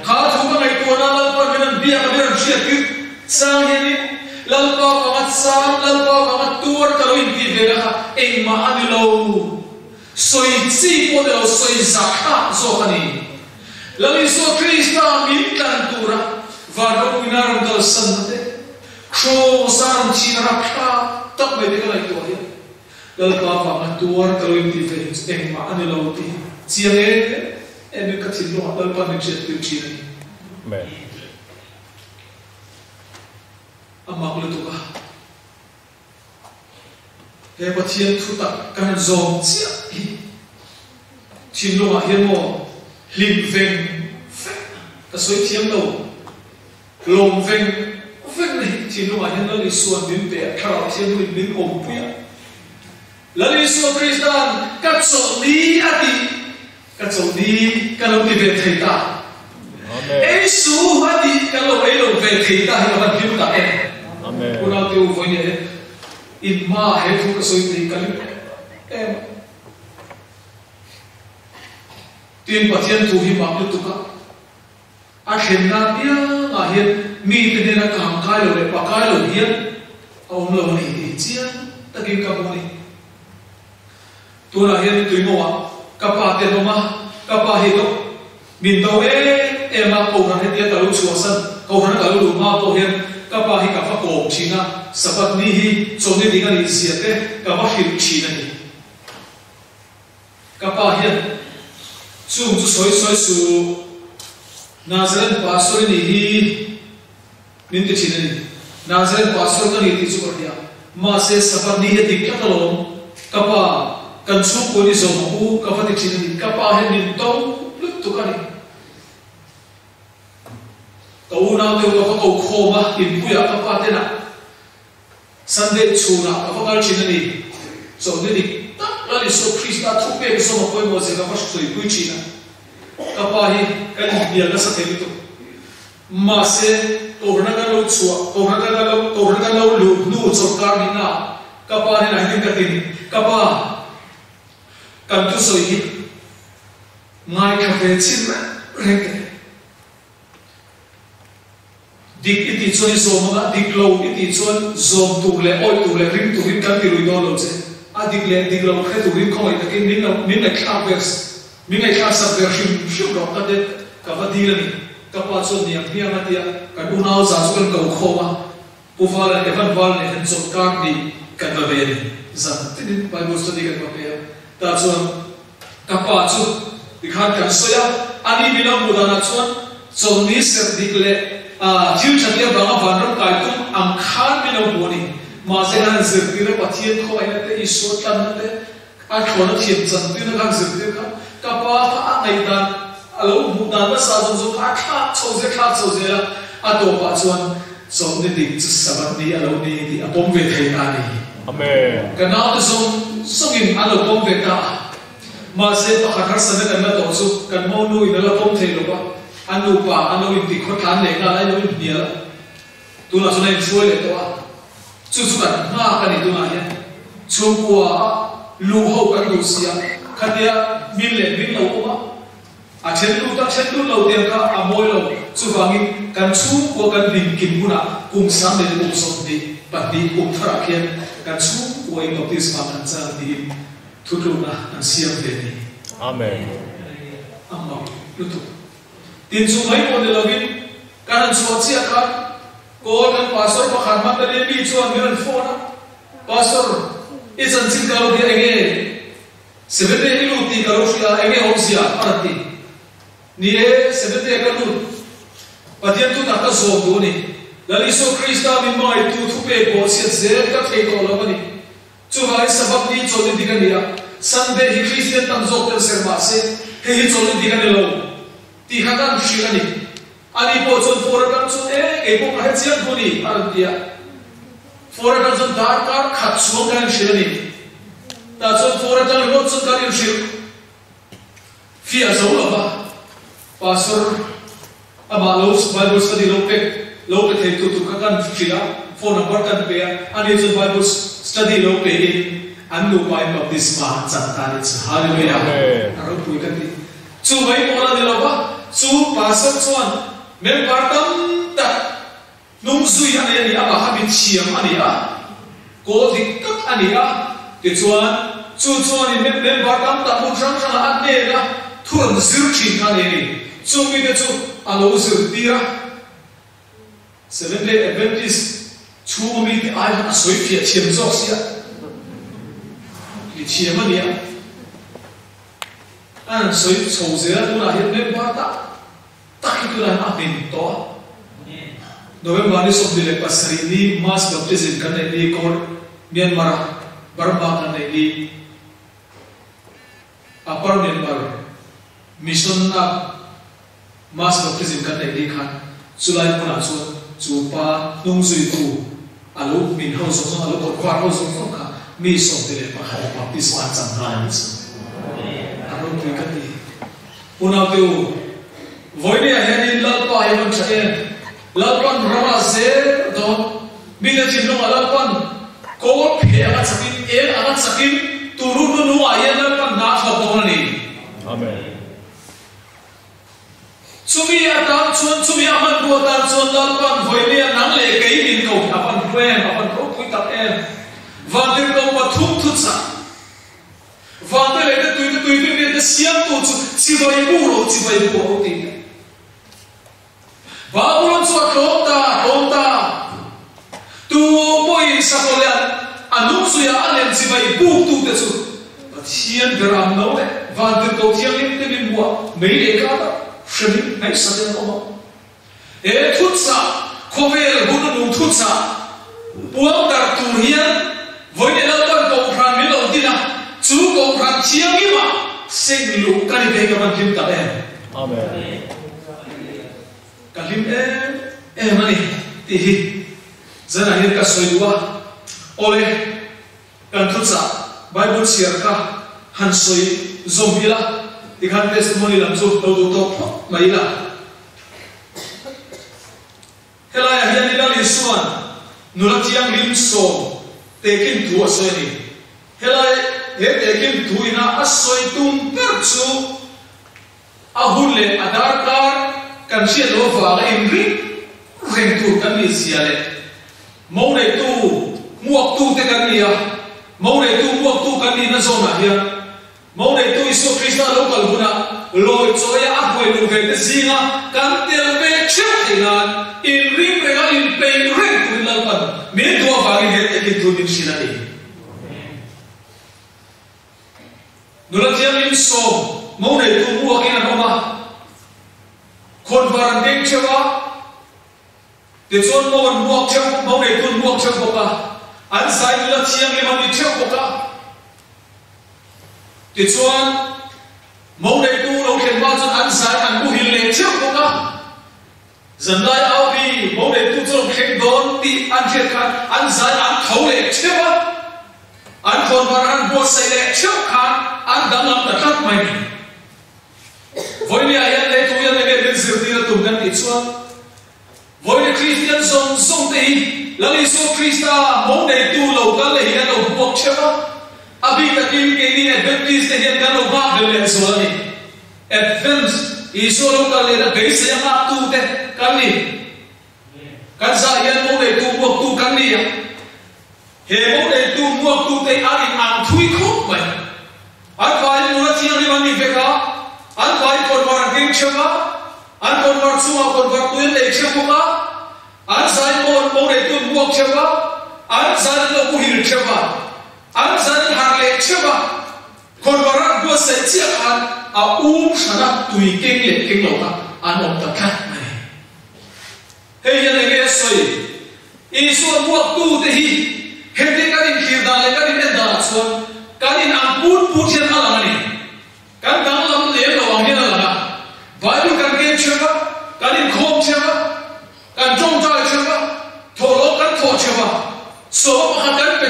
Speaker 1: Kha thu ka ngaihtuahna Lalpa min an biak a min an hriat tir chang hianin Lalpa vanga chang, Lalpa vanga tuar ka lo intih ve na kha engmah a ni lo. Sawi chi pawh ni lo, sawi zahthlak zawk a ni. Lal Isua Krista min tlan tura van ropuina rawn kalsan na te, Kraws-a rawn thihna rapthlak tak mai te ka ngaihtuah hian Lalpa vanga tuar ka lo intih ve hi chu engmah a ni lo tih hi chiang em em in ka thinlungah Lalpa min hriattir thin a ni.
Speaker 2: Amen.
Speaker 1: A mak lutuk a. He Pathian thu tak kan zawm chiah hi thinlungah hian maw hlim veng veng ka sawi thiam lo, lawm veng veng na hi thinlungah hian Lal Isua'n min pe a, Thlarau Thianghlim min awmpui a. Lal Isua Krista'n ka chawlhni a tih, ka chawlhni ka lo ti ve thei ta. Ei su a tih kan lo ei lo ve thei ta hi ka van hlim tak em. Unau te u vawiin hian in hma he thu ka sawi thei ka hlim em em a. Tin Pathian thu hi mak lutuk a, a thlenna piangah hian mite hnena kang kai lo leh pa kai lo hian a awm lo a ni tih hi chiang takin ka hmu a ni. Tunah hian tuimaw-ah ka pa te an awm a, ka pa hi dawk min do em em a, Kohhran hetia ka lo chhuahsan, Kohhran ka lo luh hma pawh hian ka pa hi ka va kawm thin a, Sabbath ni hi chawlhni ding a nih zia te ka va hrilh thin a ni. Ka pa hian chung chu sawi sawi suh, Nazareth pastor i nih hi min ti thin a ni. Nazareth pastor ka ni tih chu ka hria. Mahse Sabbath ni hi a dik tlat alawm. Ka pa, kan chhungkaw ni zawm ang u ka va ti thin a ni. Ka pa hian min do lutuk a ni. Ka unau te u ka va ko khawm a, inpuiah ka pa tenah Sunday chhunah ka va kal thin a ni. Chawlhni dik tak Lal Isua Krista thupek zawm a pawimawh zia ka va hruipui thin a. Ka pa hi ka inhnial nasa thei lutuk. Mahse, Kohhran kan lo chhuah, Kohhran kan lo, Kohhran kan lo luh hnu chawlhkar nihnaah ka pa hnenah hian ka ti ni, Ka pa, kan thusawi hi ngaithla ve chin reng reng teh. Dik i tih chuan i zawm anga, dik lo i tih chuan zawm tur leh awih tur leh ring turin kan ti lui dawn lo che. A dik leh dik lo hre turin khawngaih takin min lo min ngaihthlak ber min ngaihthlak sak ber hrim hrim rawh ka te ka va dil a ni. Ka pa chuan niang hmiang a tia kan unau za chu kan ko khawm a, Pu Vala Evan Val nen hian chawlhkar hnih kan va ve a ni. Zan tinin Bible study kan va pe a, tah chuan Ka pa chu tikhan kan sawi a, ani min lo hmuh danah chuan chawlhni serh dik leh thil tha te avanga vanram kai tum ang khan min lo hmu a ni. Mahse khan an zirtir a, Pathian khawngaihna te, Isua tlanna te, a thlawna thiam chantirna kha an zirtir kha ka pa kha a ngaihdan, a lo hmuh dan nasa zawng zawng kha a thlak chho zel, thlak chho zel a, a tawpah chuan chawlhni dik chu Sabbath ni a lo ni tih a pawm ve thei ta a ni.
Speaker 2: Amen.
Speaker 1: Ka naute zawng zawngin an lo pawm ve ta a. Mahse, pakhat harsatna kan la tawh chu kan monu in a la pawm thei lo va, a nupa an lo inti khawtlan leh nghal a, in lo inhnial a. Tunah chuan a inhruai leh tawh a. Chu chu kan nghak a ni tunah hian. Chhungkua a luh ho kan duh si a, khatia min leh min lo awm a. A then lut a then lut lo tiang kha a mawi lo. Chuvangin kan chhungkua kan hlim kim hunah kum sang leh kum 22 kum tharah khian kan chhungkua in baptisma kan chang tiin thutlukna kan siam ve ni.
Speaker 2: Amen.
Speaker 1: A mak lutuk. Tin chu mai pawh ni lovin kan han chhuah chiah khan Kawl kan pastor pakhat Magdalene mi chuan min rawn phone a, Pastor, i chanchin ka lo bia enge? Seventh day i lut tih ka lo hria a, enge awmzia? a rawn ti. Ni e, Seventh day ka lut. Pathian tunah ka zawm duh a ni. Lal Isua Krista min hmangaihtu thupek bawhchhiat zel ka thei tawh lo a ni. Chuvangin Sabbath ni chawlhni dik a ni a, Sunday hi Kristian tam zawk ten ser mah se, hei hi chawlhni dik a ni lo tih kha kan hrilh a ni. Ani pawh chuan phone atang chuan e, kei pawh ka hre chiang thu a ni a rawn ti a. Phone atang chuan darkar khat chhuang kan inhrilh a ni. Tah chuan phone atang ringawt chuan kan inhrilh fiah zo lo va, Pastor amah lo Bible study lo pek lo pe thei tu tur kha kan hrilh a, phone number kan pe a, ani chuan Bible study lo pe in an nupa in baptisma an chan ta a ni chu. Hallelujah! A ropui ka ti. Chu mai pawh la ni lo va, chu Pastor chuan member tam tak hnung zui a nei a ni, amah kha mi thiam a ni a, kawl dik tak a ni a, tichuan chu chuanin member tam tak hmun hrang hrangah a hnena thu rawn zir thin kha a nei a ni. Chung mite chu a lo zirtir a. Seventh Day Adventist chhunga mite ai khan a sawi fiah thiam zawk sia, mi thiam a nia. A han sawi chho zel a, tunah hian member tak tak hi tunah hian a hmin tawh a. November ni 27 ni Mass Baptism kan neih ni Kawr Myanmar a Burma kan neih ni Upper Myanmar Mission a Mass Baptism kan neih ni khan chulai hmunah chuan chu pa hnung zuitu a lo hmin ho zawng zawng, a lo kawrkhuar ho zawng zawng kha mi 11 baptisma an chang nghal a nih chu. A ropui ka ti. Unaute u, vawinia hianin Lalpa hi a van tha em? Lalpan rama zel dawn, mite thinlungah Lalpan kawl phe anga chakin, eng anga chakin, turu nunungah hian Lalpan hna a thawk dawn a ni.
Speaker 2: Amen.
Speaker 1: Chumi atan chuan, chumi a hmanrua atan chuan Lalpan vawinia nang leh kei min ko hi a van hlu em, a van ropui tak em. Vantirhkoh pathum thuchah, Vante leh te tui te tui fimriat te siamtu chu chibai bu rawh, chibai bu a ho ti nia. Babulon chu a tlawm ta, a tlawm ta. Tu pawhin sakawlh leh a nung zuia a lem chibai buktute chu Pathian ber ang lo leh Vantirhkoh Thianghlim te min hmuah mei leh kata hremin ngaihsak in an awm a. He thuchah, khawvel hun a nung thuchah puang darh tur hian vawiin Lalpan Kohhran min lo din a, chu Kohhran Thianghlimah seng luh ka ni ve ka van hlim tak em.
Speaker 2: Amen.
Speaker 1: Ka hlim em em a ni tih hi zanah hian ka sawi duh a. Awle, kan thuchah Bible chhiar kha han sawi zawm ila tikhan testimony lam chu lo duh tawk phawt mai ila. Helaiah hian i Lal Isua'n nula thianghlim sawm tehkhin thu a sawi a ni. Helai he tehkhin thu ina a sawi tum ber chu A hun leh a darkar kan hriat loh avanga inring reng tur kan nih zia leh mo neitu hmuaktute kan ni a, mo neitu hmuaktu kan nihna zawnah hian mo neitu Isua Krista lo kal hunah lawi chawia a hruai luh ve te zinga kan tel ve theuh theih nan inring renga inpeih reng turin Lalpan min duh avangin he tehkhin thu min hrilh a ni. Nula thianghlim sawm mo neitu muakin an awm a, khawnvar an keng theuh a, tichuan mo an muak theuh, mo neitu an muak theuh bawk a, an zai nula thianghlim an ni theuh bawk a. Tichuan mo neitu lo thlen hma chuan an zai an muhil leh theuh bawk a. Zanlai Audi mo neitu chu lo thleng dawn tih an hriat khan an zai an tho leh theuh a, an khawnvar an buatsaih leh theuh khan an danglam ta tlat mai ni. Vawinia hian lei thu hian enge min zirtir a tum kan tih chuan vawinia Kristian zawng zawng te hi Lal Isua Krista mo neitu lo kal leh hi an lo buak theuh a, a bik takin keini Adventist te hian kan lo nghak hlel leh zual a ni. Advent, Isua lo kal lehna beisei a nghaktute kan ni. Kan zah hian mo neitu muaktu kan ni a. He mo neitu muaktute hi an in ang thui khawp mai. An vaiin nula thianghlim an ni vek a, an vaiin kawnvar an keng theuh a, an kawnvar chungah kawnvar tui an nei theuh bawk a, an zai pawh mo neitu an muak theuh a, an zan an lo muhil theuh a, an zan an harh leh theuh a. Khawnvar an buatsaih chiah khan a um hrana tui keng leh keng lo kha an awm ta tlat mai. Hei hian enge a sawi? Isua muaktute hi heti kan inthlir dan leh kan in en dan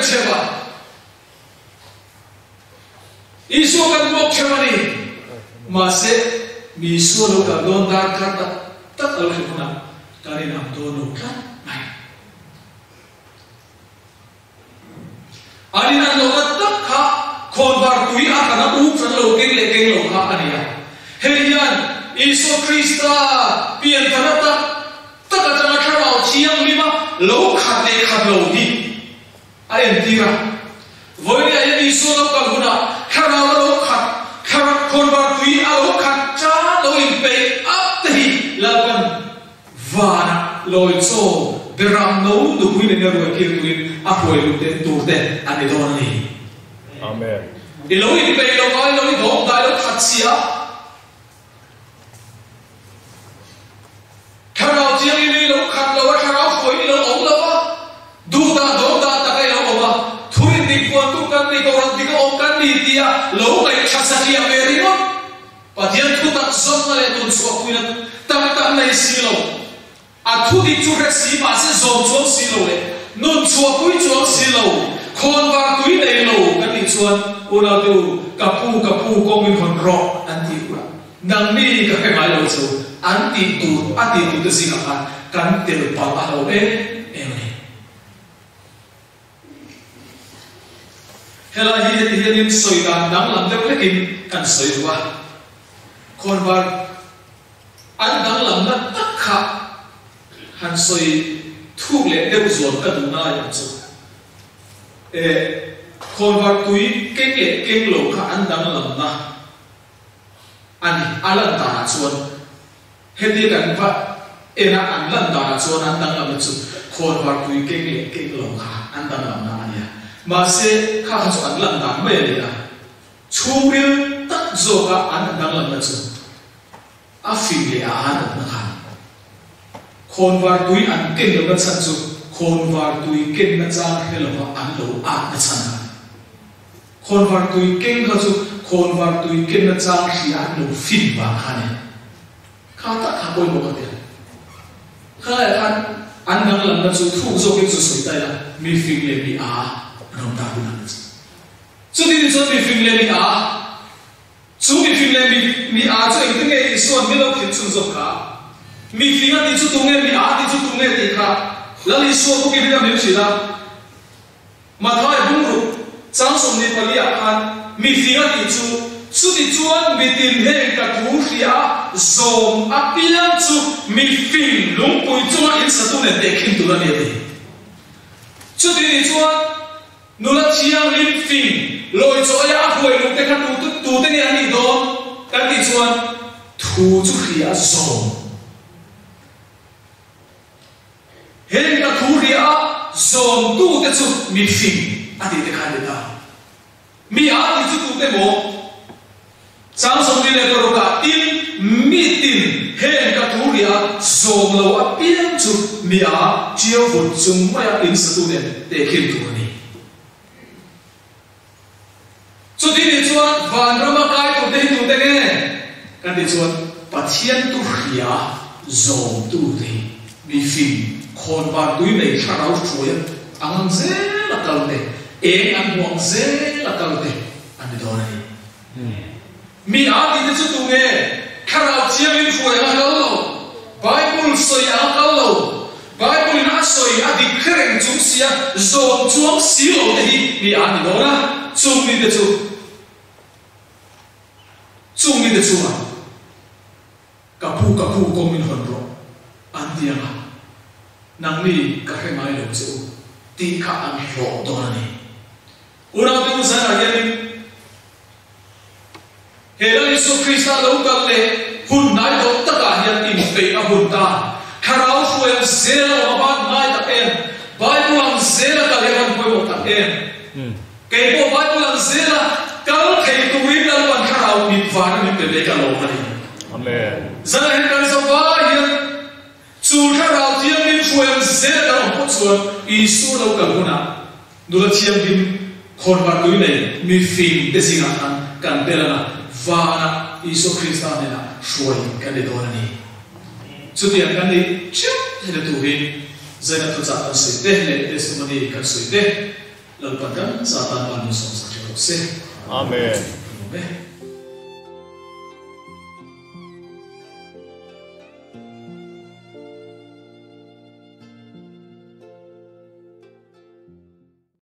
Speaker 1: theuh a. Isua kan hmuak theuh a ni. Mahse, mi Isua lo kal dawn darkar tak tak a lo thlen hunah kan inang dawn lo tlat mai. An inan lohna tak kha khawnvar tui a hrana um hran lo keng leh keng lo kha a ni a. Hei hian Isua Krista pianthana tak tak atanga Thlarau Thianghlima lo khat leh khat lo hi a entir a. Vawinia hian Isua lo kal hunah Thlarau a lo khat, Thlarau khawnvar tui a lo khat tan lo inpeih ap te hi Lalpan Vanah lawi chaw beram no nupui nena ruai kir turin a hruai lut te tur te an ni dawn a ni.
Speaker 2: Amen.
Speaker 1: I lo inpeih lo a, i lo i dawng dai lo that si a. Thlarau thianghlim i lo khat lo a, thlarau hruai i lo awm lo a, duh dah dawng dah tak a i lo awm a, thurin dik puantu kan ni, kohhran dik a awm kan ni tia lo ngaihthla satliah ve ringawt. Pathian thu tak zawmna leh nun chhuahpuina tak tak nei si lo, a thu dik chu hre si mahse zawm chuang si lo leh nun chhuahpui chuang si lo, khawnvar tui nei lo kan nih chuan unaute u, ka pu, ka pu kawng in hawn rawh an tih hunah nangni ka hre ngai lo chu an tih tur a tih tute zingah khan kan tel palh a lo em em a ni. Helai hi heti hianin sawi dan danglam deuh hlekin kan sawi duh a, khawnvar an danglamna tak kha han sawi thuk leh deuh zual ka duh nai ang chu. E, khawnvar tui keng leh keng lo kha an danglamna a ni, a lan danah chuan. Heti kan va en a, an lan danah chuan an danglamna chu khawnvar tui keng leh keng lo kha an danglamna a nia. Mahse, kha kha chu an lan dan mai a ni a. Chhungril tak zawka an danglamna chu a fing leh a an awmna kha a ni. Khawnvar tui an ken lohna chhan chu khawnvar tui kenna chang hre lova an lo atna chhan a ni. Khawnvar tui keng kha chu khawnvar tui kenna chang hria an lo fin vang kha a ni. Kha tak kha pawimawh ka ti a. Khalaiah khan an danglamna chu thuk zawkin zu sawi ta ila, mi fing leh mi a an awm ta hun ang chu. Chuti ni chuan mi fing leh mi a, chu mi fing leh mi mi a chu engtin nge Isua'n min lo thil chhun zawk kha? Mi fing a tih chu tunge, mi a tih chu tunge tih kha Lal Isua bawkin rin a min hrilh a. Mathai bungruk chang 24 ah khan mi fing a tih chu, chuti chuan mitin heng ka thu hria a zawm apiang chu mi fing lungpui chunga in satu nen tehkhin tur a ni a ti. Chuti nih chuan nula thianghlim fing lawi chaw aia a huai lung te kha tu tute nge an nih dawn kan tih chuan thu chu hria a zawm. Heng ka thu ria a zawmtute chu mi fing a tih te kha a ni ta. Mi a tih chu tute maw? Chang 46 ah tin mi tin heng ka thu ria a zawm lo apiang chu mi a ṭiau vut chung maia in satu nen tehkhin tur a ni. Chuti nih chuan vanrama kai turte hi tute nge? Kan tih chuan Pathian tu hria zawmtute hi mi fing khawnvar tui nei thlarau hruai ang ang zel a kal te, eng an hmu ang zel a kal te an ni dawn a ni. Mi a tihte chu tunge? Thlarau Thiangin hruai ang a kal lo, Bible sawi ang a kal lo, Bible in a sawi a dik hre reng chung sia zawm chuang si lo te hi mi a ni dawn a, chung mite chu chung mite chuan ka pu ka pu kawng min hawn rawh an ti ang a, nangni ka hre ngai lo che u tih kha an hlawh dawn a ni. Unaute u zanah hianin He Lal Isua Krista lo kal leh hun hnai tawh takah hian inpeih a hun ta. Thlarau hruai ang zel a awm a ban ngai tak em? Bible ang zel a kal hi a van pawimawh tak em? Kei pawh Bible ang zel a kal thei turin Lalpan Thlarau mit vana min pe ve ka lawm a ni.
Speaker 2: Amen.
Speaker 1: Zan ah hian kan zavai hian chu Thlarau Thianghlim hruai ang zel a kan awm phawt chuan Isua lo kal hunah Nula thianghlim khawnvar tui nei mi fing te zingah khan kan tel ang a, vanah Isua Krista hnenah hruai kan ni dawn a ni. Chutiang kan nih theuh hena turin zaina thuchah kan sawi te leh testimony kan sawi te. Lalpan kan za tan mal min sawmsak che rawh se.
Speaker 2: Amen.
Speaker 1: Amen.